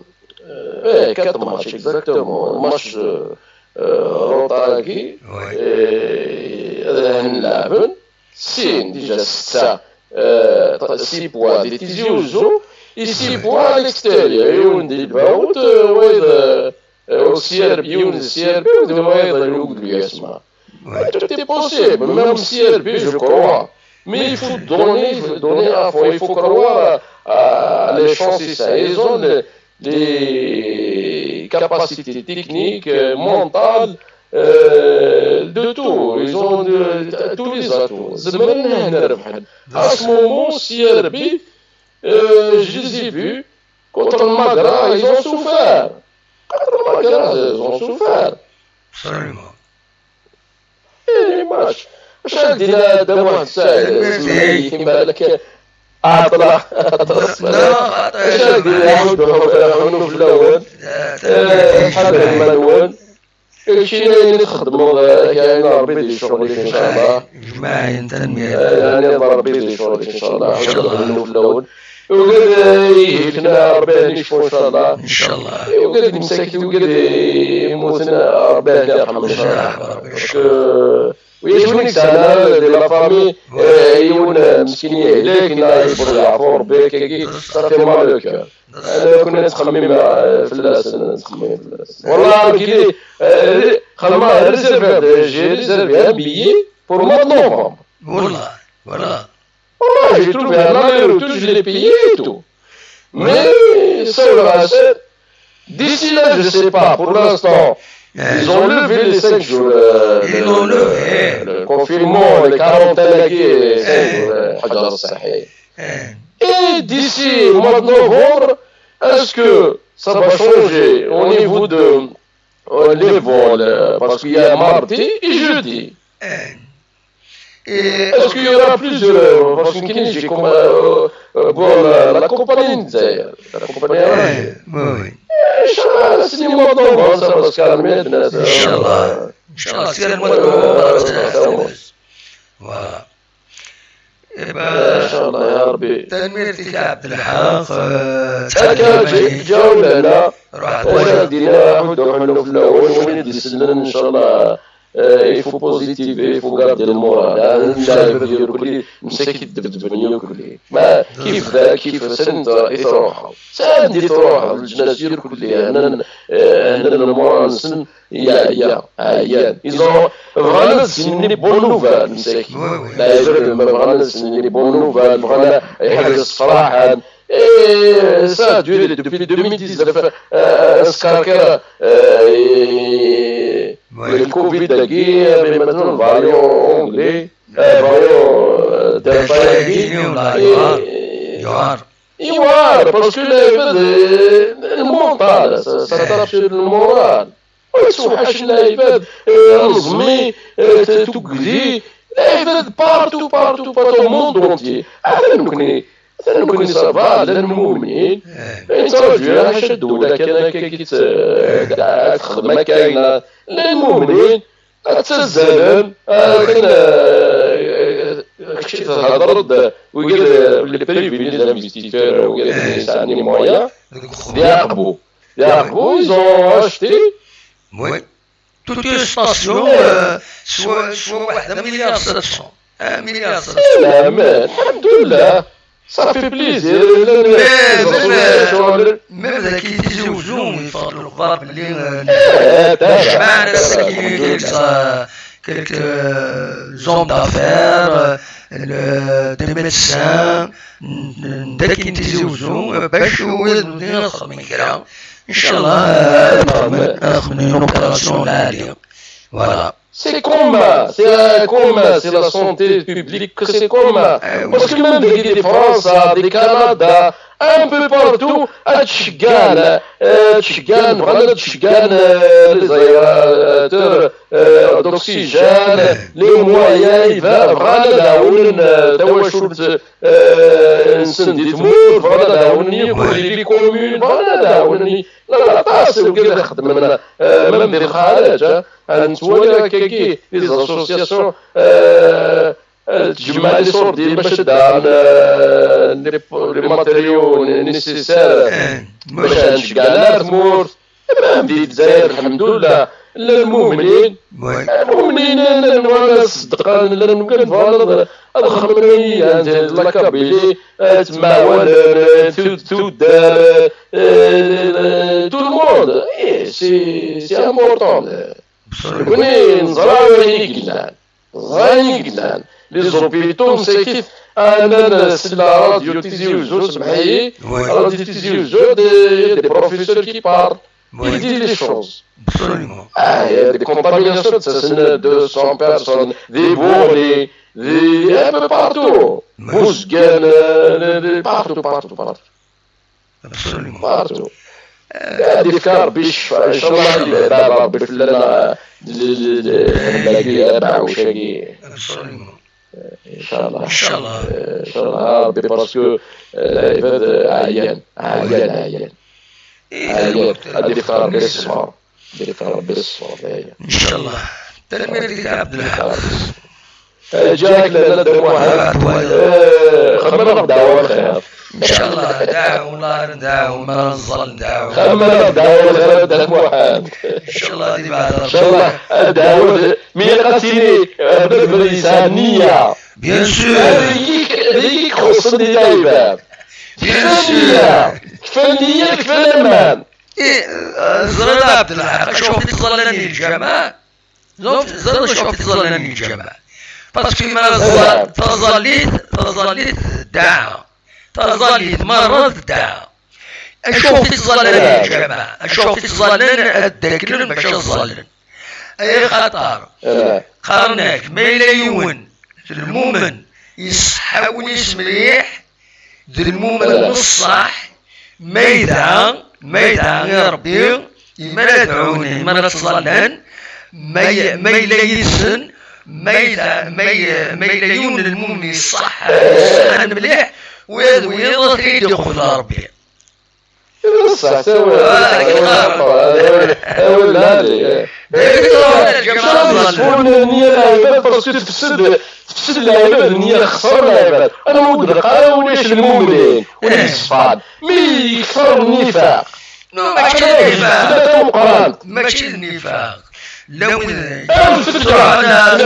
euh, ouais, quatre matchs exactement. Match euh, euh, retard qui, ouais. Et, euh, Sin, déjà, ça, euh, six points de Tizi Ouzou, et six points à l'extérieur. Et on dit, bah, euh, ouais, euh, euh, au C R B, on dit C R B, on dit, ouais, dans le groupe de l'U S M A. Ouais. Tout est possible, même C R B, je crois. Mais il faut donner, il faut donner à fond, il faut croire à, à les chances, ça. Ils ont le, des capacités techniques, euh, mentales, euh, de tout. Ils ont de, tous les atouts. C'est maintenant, à ce moment, C R B, euh, je les ai vus, contre le Magra, ils ont souffert. Contre le Magra, ils ont souffert. Absolument. Eh, les matchs. Acḥal dina Dda Muḥend Saɛid, semmeḥ-iyi, balak. Aṭla, aṭla. Acḥal dina Ḥud Ḥunuf Lawan. Eh, ḥader iman-nwen. Keččini ayen i txeddmeḍ, eh, yani Ṛebbi di ccɣel-ik, incallah. Jmaɛin, tanemmirt. Eh, yani Ṛebbi di ccɣel-ik, incallah. Incallah. Ḥud Ḥunuf Lawan. Yugad, eh, ihi kna Ṛebbi ad icfu, incallah. Incallah. Yugad imsakit, yugad imuten, Ṛebbi ad irḥem, incallah. Parce que, u yac win i yesɛan di la famille, eh, yiwen, eh, meskin yehlek, neɣ yewweḍ yeɛfu Ṛebbi, akkagi, ça fait mal au cœur. Ana kun nettxemmim, eh, fell-asen, nettxemmim fell-asen. Wallah, nekk, eh, xedmeɣ, réservé, j'ai réservé un billet pour le mois de novembre. Wallah, wallah. Moi, j'ai trouvé un aller-retour, je l'ai payé et tout. Mais ça, le reste, d'ici là, je sais pas. Pour l'instant, ils ont levé les cinq jours, euh, ils l'ont levé, le confinement, les quarantaines, les cinq jours, euh, حجر صحي. Et d'ici au mois de novembre, est-ce que ça va changer au niveau de, euh, les vols, euh, parce qu'il y a mardi et jeudi. Est-ce qu'il y aura plus de... Parce que j'ai comme, euh, euh, bon, euh, la compagnie, la compagnie. Oui, oui. Inchallah, c'est le mois de novembre, ça va se calmer, bien sûr. Inchallah. Inchallah, c'est le mois de novembre, ça va se calmer. Voilà. Inchallah, ya Rabbi. Tanemmirt-ik a Ɛebdelḥaq. Akka, ǧa-, ǧaw lehna. Ruḥ, ur ad dina, ḥud uḥunnu fell-awen, win i d-isellen, inchallah. Euh, il faut positiver, il faut garder le moral. Hein, ncab irkelli, msakit debdben irkelli. Ma kif da, kif sent i truḥeḍ. Send i truḥeḍ, leǧnas irkelli, hnan, euh, hnan le moral-nsen, yeɛya, ɛyan. Ils ont, bɣan ad sinen les bonnes nouvelles, msakit. Lɛibad ma bɣan ad sinen les bonnes nouvelles, bɣan ad iḥbes fraḥen. Et ça a duré depuis deux mille dix-neuf, euh, askarkir, euh, et le Covid-agi, mais maintenant le variant anglais, euh, variant, euh, Delta-agi, et, et voilà, parce que le, le mental, ça, ça tape sur le moral. Ur yettwaḥacen lɛibad, eh, aneẓmi, eh, t-, tugdi, lɛibad partout, partout, partout, au monde entier. Atan nekni, atan nekni ça va, llan lmumnin. Nettṛaǧu ḥaca ddewla kan akka i tt-, eh, ad texdem akka ayen. Llan lmumnin, ad ttazzalen, akken, eh, kečč i thedreḍ, wigad, eh, les privés, les investisseurs, wigad i yesɛan les moyens, d Yaqbu. Yaqbu, ils ont acheté. Oui. Toute une station, euh, soit, soit واحد مليار sept cents. Un milliard sept cents. Eh, الحمد لله. Ça fait plaisir. Mais, mais, même ذاك يتيزي وزوم يفضل الغبار باللي، آه، جمعنا quelques, quelques, euh, hommes d'affaires, euh, le, des médecins, ذاك يتيزي وزوم، باش هو يدير خدمة كبيرة. Inchallah, euh, euh, une opération là, voilà. C'est comme, c'est comme, c'est la santé publique, c'est comme, parce que même des, des France, des Canada, un peu partout, ad ceggan, ad ceggan, bɣan ad ceggan, euh, les aérateurs, euh, d'oxygène, les moyens, bɣan ad ɛawnen, euh, tawacult, euh, nsen di tmurt, bɣan ad ɛawnen yiwet, les communes, bɣan ad ɛawnen, la, la, aṭas, wigad ixeddmen, euh, même di lxaraǧ, hein. Nettwali akkagi, les associations, euh, euh, tjemmeɛ les sordis, bac ad d-aɣen, euh, les, les matériaux nécessaires, bac ad nceggeɛ ar tmurt. Même di Lezzayer, lḥemdullah, llan lmumnin. Lmumnin, llan wala ṣeddqen, llan wala ad, ad xedmen yid-sen, la Kabylie, ad ttemɛawanen, tud-, tuddar, euh, tout le monde. Eh, c'est, c'est important. Nekni neẓra wayen i yellan. Ẓran i yellan. Les hôpitaux, msakit, anan s la radio Tizi Uzzu, semḥ-iyi, radio Tizi Uzzu, des, des professeurs qui parlent, qui disent les choses. Absolument. Ah, il y a des contaminations de deux cents personnes, des bourrelets, des, un peu partout. Buzgan, euh, partout, partout, partout. Absolument. Partout. Ad ifk Ṛebbi ccfa, inchallah, ad ibɛed Ṛebbi fell-aneɣ, l-, l-, l-, lḥemla-agi, abeɛɛuc-agi. Absolument. Inchallah. Inchallah. Inchallah, Ṛebbi, parce que, euh, lɛibad, euh, ɛyan, ɛyan, ɛyan. Ɛyan. Ad ifk Ṛebbi ṣṣber. Ad ifk Ṛebbi ṣṣber, ɛyan. Inchallah. Tanemmirt-ik a Ɛebdelḥaq. Ǧǧiɣ-ak lalla Dda Muḥend. Eh, xemmem-aɣ ddeɛwa lxir. Inchallah, ddeɛwa, wallah, ddeɛwa, ma nẓall ddeɛwa. Xemmem-aɣ ddeɛwa lxir a Dda Muḥend. Inchallah, di beɛd Ṛebbi. Inchallah, ddeɛwa, mi ilaq ad tini, eh, baba yesɛa nniya. Bien sûr. Ad iyi-, ad iyi-ixuṣṣen di lɛibad. Bien sûr. Kfa nniya, kfa laman. Eh, eh, ẓriɣ a Ɛebdelḥaq, acu i teẓẓallan i lǧameɛ? Donc, ẓriɣ acu ɣef i ttẓallan i lǧameɛ. Parce que ma ẓẓal-, taẓallit, taẓallit d ddeɛa. Taẓallit merra d ddeɛa. Acu ɣef i ttẓallan i lǧameɛ? Acu ɣef i ttẓallan ad ddaklen bac ad ẓallen? Ay axaṭer, qqaren-ak, ma yella yiwen d lmumen, iṣeḥḥa wul-is mliḥ, d lmumen n ṣṣeḥ, ma yedɛa, ma yedɛa i Ṛebbi, imal ad ɛunen, imal ad ttẓallan, ma y-, ma yella yid-sen, ma yedɛa, ma y-, ma yella yiwen n lmumen iṣṣeḥ, iṣeḥḥan mliḥ, wiyaḍ, wiyaḍ ad t-id-iqbel Ṛebbi. Ṣṣeḥ, tawel, ah, tawel, tawel, tawel, lɛali. Ṣṣun nniya lɛibad, parce que tefsed, tefsed lɛibad, nniya xeṣren lɛibad. Anwa ur d-neqqar ara ulac lmumnin, ur yeṣfan. Mi yekter nnifaq. Non, mačči d nnifaq. Tefsed tameqqrant. Mačči d nnifaq. Llan wid, am fetwa, ad, ad,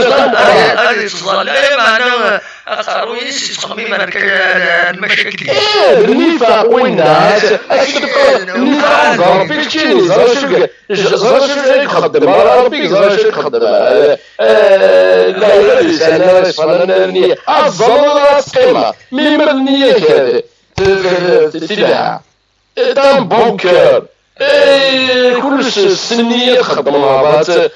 ad yettẓalla, meɛna aqerruy-is yettxemmim ar k-, ar, ar lmacakil. Eh, d nnifaq winna, ad, ad teqqar, nnifaq d Ṛebbi keččini, ẓer acu i, ẓer acu i ixeddem, Ṛebbi ẓer acu i ixeddem. Eh, eh, la ilaha illa Allah, subhanallah, nniya. Ad ẓẓalleḍ, ad teqqimeḍ. Mi ma d nniya-k, eh, t-, t-, t-, tilha. D'un bon cœur. Eh, kullec s nniya txeddmeḍ, eh,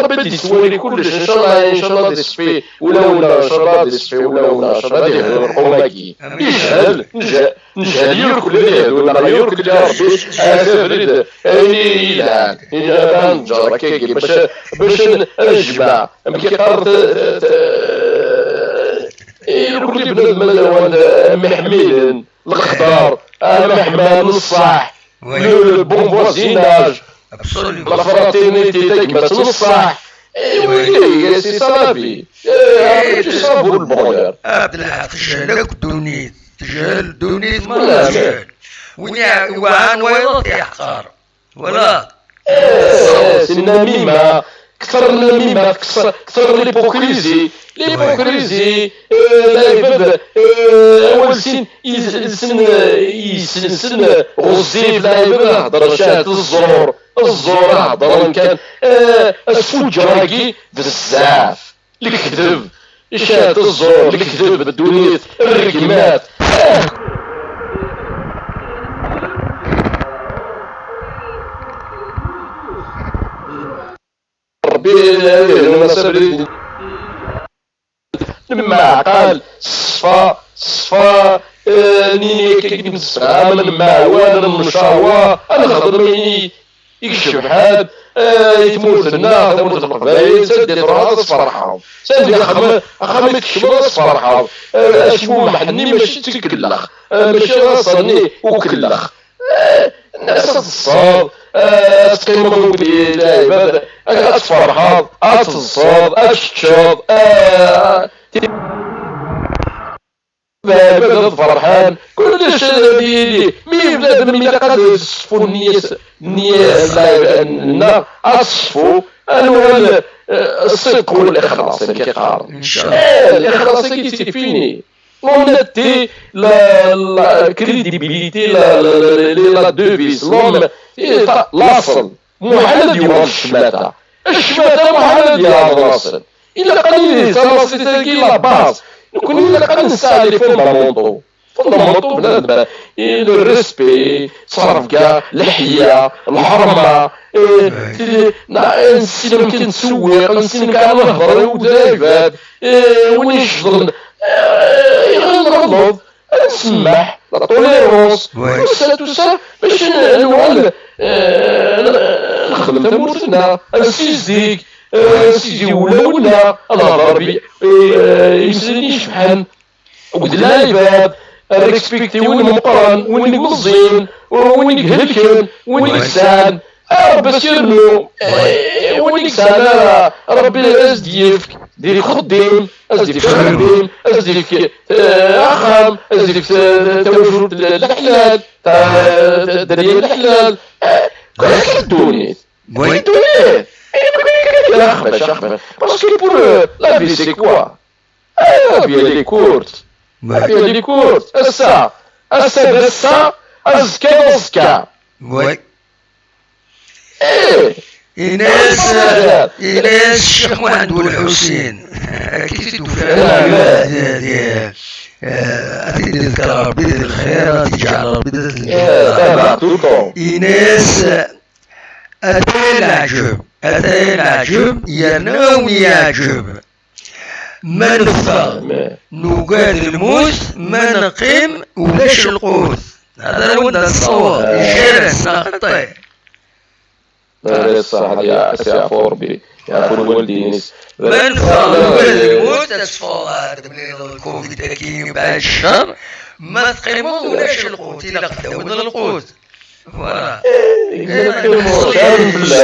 Ṛebbi ad yettwali kullec, inchallah, inchallah ad iṣeffi ulawen-nneɣ, inchallah ad iṣeffi ulawen-nneɣ, inchallah ad yehdu lqum-agi. Yejhel, nje-, nejhel irkel ad yehdu, neɣ irkel a Ṛebbi, ata abrid, ayen i yelhan, ad nǧer akkagi, bac, bac n-, ad nejmeɛ, amek i qqaren, t-, t-, t-, irkel i bnadem ad awen-d, am iḥemmilen, lexḍer, am iḥemman, ṣṣeḥ, le, le bon voisinage, absolument, la fraternité, tagmat n ṣṣeḥ. Eh, oui, c'est ça la vie. Eh, c'est ça pour le bonheur. Ɛebdelḥaq, tejhel akk ddunit, tejhel ddunit merra, tejhel. Win i-, iweɛɛan wayeḍ ad t-yeḥqer. Voilà. Eh, c'est nnamima. Kter nnamima, kter, kter l'hypocrisie. L'hypocrisie, eh, lɛibad, eh, awal sin, is-, sin, eh, isensen, eh, ɣezzif, lɛibad ad heddren ciɛet ẓẓur, ẓẓur ad heddren kan, eh, asfuǧǧer-agi bezzaf. Lekdeb, ciɛet ẓẓur, lekdeb, ddunit, rregmat. Rebbi ad yehnu Nasser Bedri. Nemɛqal, ṣṣfa, ṣṣfa, eh, nini akka i d-nemsefham, nemɛawan, nemcawa, ad nexdem ayen i, i icebḥen, eh, i tmurt-nneɣ, tamurt n Leqbayel, s anda i truḥeḍ ad tferḥeḍ, s anda axxam, axxam i tkecmeḍ ad tferḥeḍ, eh, acmumeḥ-nni mačči d tikellex, eh, mačči d aṣer-nni ukellex. Eh, nnas ad teṣṣeḍ, eh, ad teqqimeḍ akked lɛibad, ad tferḥeḍ, ad teṣṣeḍ, ad teččeḍ, eh, lɛibad ad ferḥen, kullec ad yili. Mi bnadem ilaq ad teṣfu nniya-s, nniya-s, lɛibad-nneɣ ad teṣfu, ad nuɣal, eh, ṣṣidq u lixlaṣ, amek i qqaren. Incallah. Eh, lixlaṣ-agi c'est fini. L'honnêteté, la, la crédibilité, la, la, la, la, la devise, l'homme, eh, ta-, laṣel. Muḥal ad yuɣal ccmata. Ccmata muḥal ad yeɛreḍ laṣel. Ilaq ad nili d tanaṣlit-agi la base. Nekni ilaq ad nesɛa les fondamentaux. Fondamentaux, bnadem, eh, le respect, ttrebga, leḥya, lḥerma, eh, ti-, na-, nessin amek ad ntsewwiq, nessin amek ad nehder i wid d lɛibad, eh, win icḍen, eh, ad nɣelleḍ, ad nsemmeḥ, la tolérance, tout ça, tout ça, bac n-, nuɣal, eh, nexdem tamurt-nneɣ, ad nsizdeg, eh, ad nsizdeg ulawen-nneɣ, ad nehder bi, eh, imslayen icebḥen, akked lɛibad, ad respekti win meqqren, win meẓẓin, win ihelken, win yesɛan, a Rebbi ad s-yernu, eh, win i yesɛan ara, Rebbi ad s-d-yefk di lxeddim, ad s-d-yefk axeddim, ad s-d-yefk, eh, axxam, ad s-d-yefk ta-, ta-, tawacult n leḥlal, ta-, ta-, dderya n leḥlal, eh, akka ddunit. Akka ddunit. Axxam, axxam. Parce que pour, euh, la vie, c'est quoi? Ah, la vie, elle est courte. La vie, elle est courte. Ass-a, ass-a d ass-a, azekka d azekka. Oui. Eh! Yenna-yas, yenna-yas Ccix Muḥend Ulḥusin, akka i t-id-ufan, eh, ad t-id-iḍker Rebbi di lxir, ad t-iǧɛel Rebbi d azenǧir. Yenna-yas, ataya leɛǧeb, ataya leɛǧeb, yerna a wen-yeɛǧeb. Ma neffeɣ, nugad lmut, ma neqqim, ulac lqut. Hada wanda nessaweḍ, ijar-as, neɣ xaṭi. Ala ṣṣeḥ, ad ya-, ad s-yeɛfu Rebbi, yeɛfu lwaldin-is. Ma neffeɣ, nugad lmut, ad teffeɣ, ad d-temlileḍ lkuvid-agi, mbeɛd ccer. Ma teqqimeḍ, ulac lqut, ilaq ad d-tawiḍ lqut. Voilà. Exactement. Kan fell-as.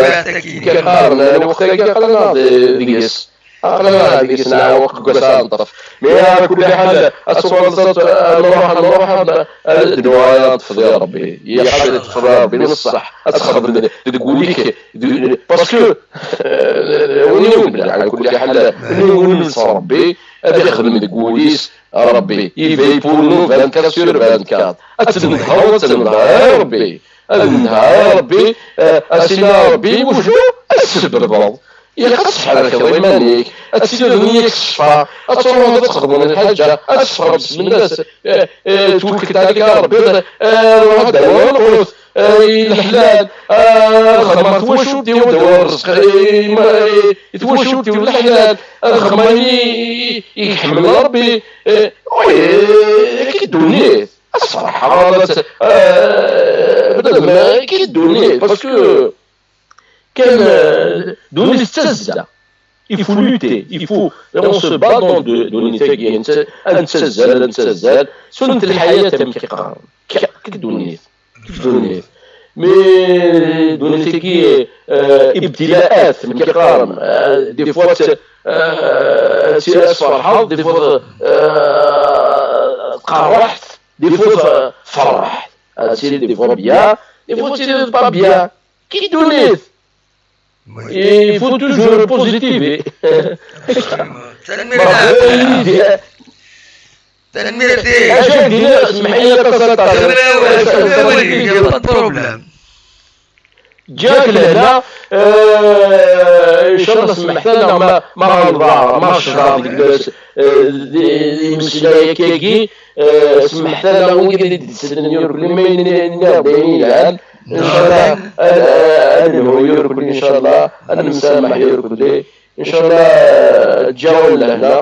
Kan qqaren, lweqt-agi aql-aneɣ d-, deg-s. Aql-aneɣ deg-s, neɛweq deg wass-a ad neṭṭef. Mi ala kulli ḥal, ad tuɣaleḍ ad, ad nruḥ, ad nruḥ, ad, ad d-nuɣal ad neṭṭef di Rebbi. Ilaq ad yeṭṭef Rebbi n ṣṣeḥ, ad txedmeḍ deg wul-ik, d-, parce que, euh, win yumen, ala kulli ḥal, win yumen s Rebbi, ad ixdem deg wul-is, Rebbi, il veille pour nous vingt-quatre sur vingt-quatre. Ad tnedheḍ, ad tnedheḍ i Rebbi. Ad tnedheḍ i Rebbi, eh, ad s-tiniḍ a Rebbi, wejdu ad tsebbreḍ. Ilaq ad tesḥerkeḍ iman-ik, ad tiliḍ nniya-k ṣṣfa, ad truḥeḍ ad txedmeḍ lḥaǧa, ad teffɣeḍ s mennas, eh, eh, twekkel ɛlek a Rebbi, eh, ruḥ ad d-tawiḍ lqut, eh, i leḥlal, eh, ad xedmeɣ twacult-iw, ad d-awiɣ rrezq, eh, i ma-, eh, i twacult-iw leḥlal, ad xedmeɣ ayen i, i, i iḥemmel Rebbi, eh, oui, akka i ddunit. Ad tferḥeḍ, ad t-, eh, bnadem, akka i ddunit, parce que kan, eh, ddunit d tazza. Il faut lutter, il faut, on se bat dans de, ddunit-agi, nett-, ad nettazzal, ad nettazzal, sunnat lḥayat, amek i qqaren. Akka, akka i ddunit, akka i ddunit. Mais ddunit-agi, eh, ibtilaat, amek i qqaren. Eh, des fois, t-, eh, t-, ad tferḥeḍ, des fois, eh, tqerreḥ, des fois, tferreḥ. Ad tili des fois bien, des fois tili pas bien. Akka i ddunit. Oui. Il faut toujours positiver. Tanemmirt. Tanemmirt. Acu d-yenna, smeḥ-iyi aṭas, aṭas. Pas de problème. Ǧǧiɣ-k lehna, eh, incallah smeḥt-aneɣ ma, ma ɣelḍeɣ, ma ceccḍeɣ deg, eh, di, di imeslay-agi, eh, smeḥt-aneɣ wid i d-isellen, ur kulli ma nniɣ-d ayen yelhan, Inchallah ad nelhu yurkli, inchallah ad nemsamaḥ yurkli, inchallah. Ǧǧaɣ lehna.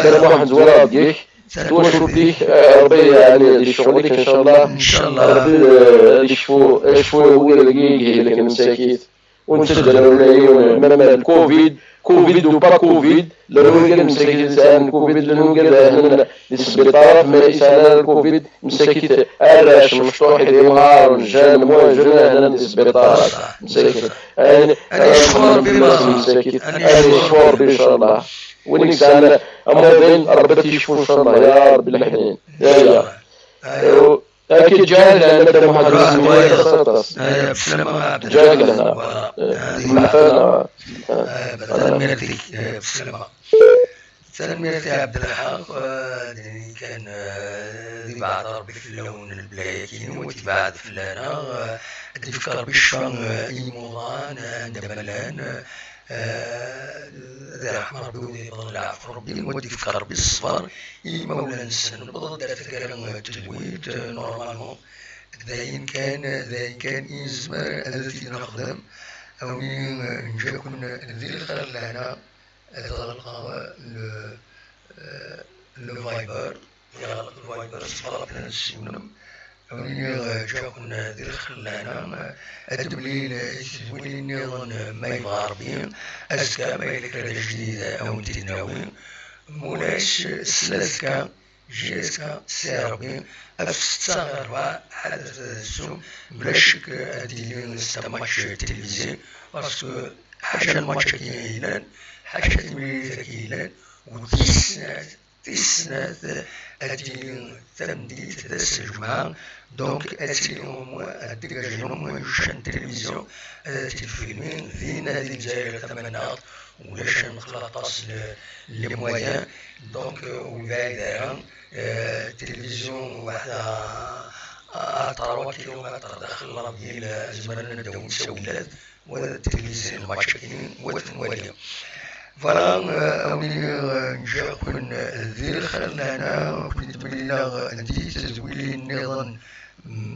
Dda Muḥend, zwareɣ deg-k. Twacult-ik, Rebbi yeɛni di ccɣel-ik, inchallah. Rebbi ad icfu, icfu wid-agi i ihelken msakit. Ur nettedder ula yiwen, même le covid, covid ou pas covid, llan wigad msakit sɛan covid, llan wigad hnan di sbiṭarat ma ur sɛin ara le covid, msakit, arrac, mecṭuḥ, d imɣaren, jeunes, moins jeunes, hnan di sbiṭarat, msakit. Ad yecfu Rebbi, msakit. Ad yecfu Rebbi, inchallah. Win i yesɛan amuḍin, Rebbi ad t-yecfu, inchallah, ya Rebbi leḥnin. Ya, ya. Akka ǧǧan lehna Dda Muḥend, ur nesmenyaf aṭas. Ǧǧan lehna. Mmeḥfana. Tanemmirt-ik. Tanemmirt i Ɛebdelḥaq. Dini kan, di beɛd Rebbi fell-awen lebla-agi, wa tebɛed fell-aneɣ. Ad d-ifk Rebbi ccfa i yimuḍan anda ma llan. Ad irḥem Rebbi wid yebɣan leɛfu Rebbi, wa d-ifk Rebbi ṣṣber i yimawlan-nsen. Newweḍ-d ar taggara n tedwilt, normalement. D ayen kan, d ayen kan i nezmer ad t-id-nexdem. Awni nǧa-ken di lxir n lehna, ad ɣelqeɣ le, le Viber, ad ɣelqeɣ le Viber, ṣṣber ad nessiwlem. Awni ǧa-ken di lxir n lehna, ad d-nemlil i tedwilin nniḍen ma yebɣa Rebbi. Azekka ma yella kra d ajdid ad wen-t-id-nawi. Mulac, s lazekka, jusqu'à si Rebbi, ɣef ssetta ɣer rebɛa, ad tezzum, bla ccek ad d-yili ssetta match télévisé, parce que ḥaca lmatch-agi yellan, ḥaca timlilit-agi yellan, u tis snat, tis snat ad d-yili tameddit d ass n lǧemɛa, donc ad tili au moins ad dégagé au moins une chaîne télévision, ad t-id-filmi, dinna di Lezzayer tamannaɣt, ulac ad nqel aṭas le, les moyens, donc, euh, ur yebɛid ara, euh, tilivizyu waḥda à trois kilomètres daxel la ville, zemren ad d-awin ttawillat, wa tilivizyu n lmatch-agi, wa ten-wali. Voilà, euh, awni, euh, nǧa-ken di lxir n lehna, ken-id-mlileɣ di tedwilin nniḍen,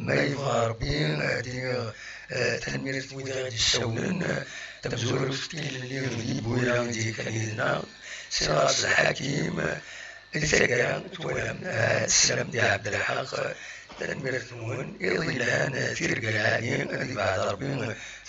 ma yebɣa Rebbi, ad iniɣ, eh, tanemmirt i wid i ɣ-d-yessawlen, eh, tamezwarut n tilelli di Bwira i d-yekkan yid-neɣ, Sir Ɣas Lḥakim, eh, di taggara twalam, eh, teslam di Ɛebdelḥaq, eh, tanemmirt-nwen, iḍ yelhan, eh, tirga lɛali, ad yebɛed Rebbi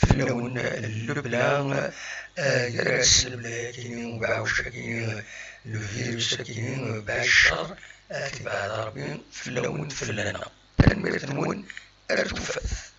fell-awen, eh, lebla, eh, gar-asen lebla-agi, ubeɛɛuc-agi, eh, le virus-agi, eh, beɛɛed ccer, ad yebɛed Rebbi fell-awen, fell-aneɣ. Tanemmirt-nwen, ar tufat.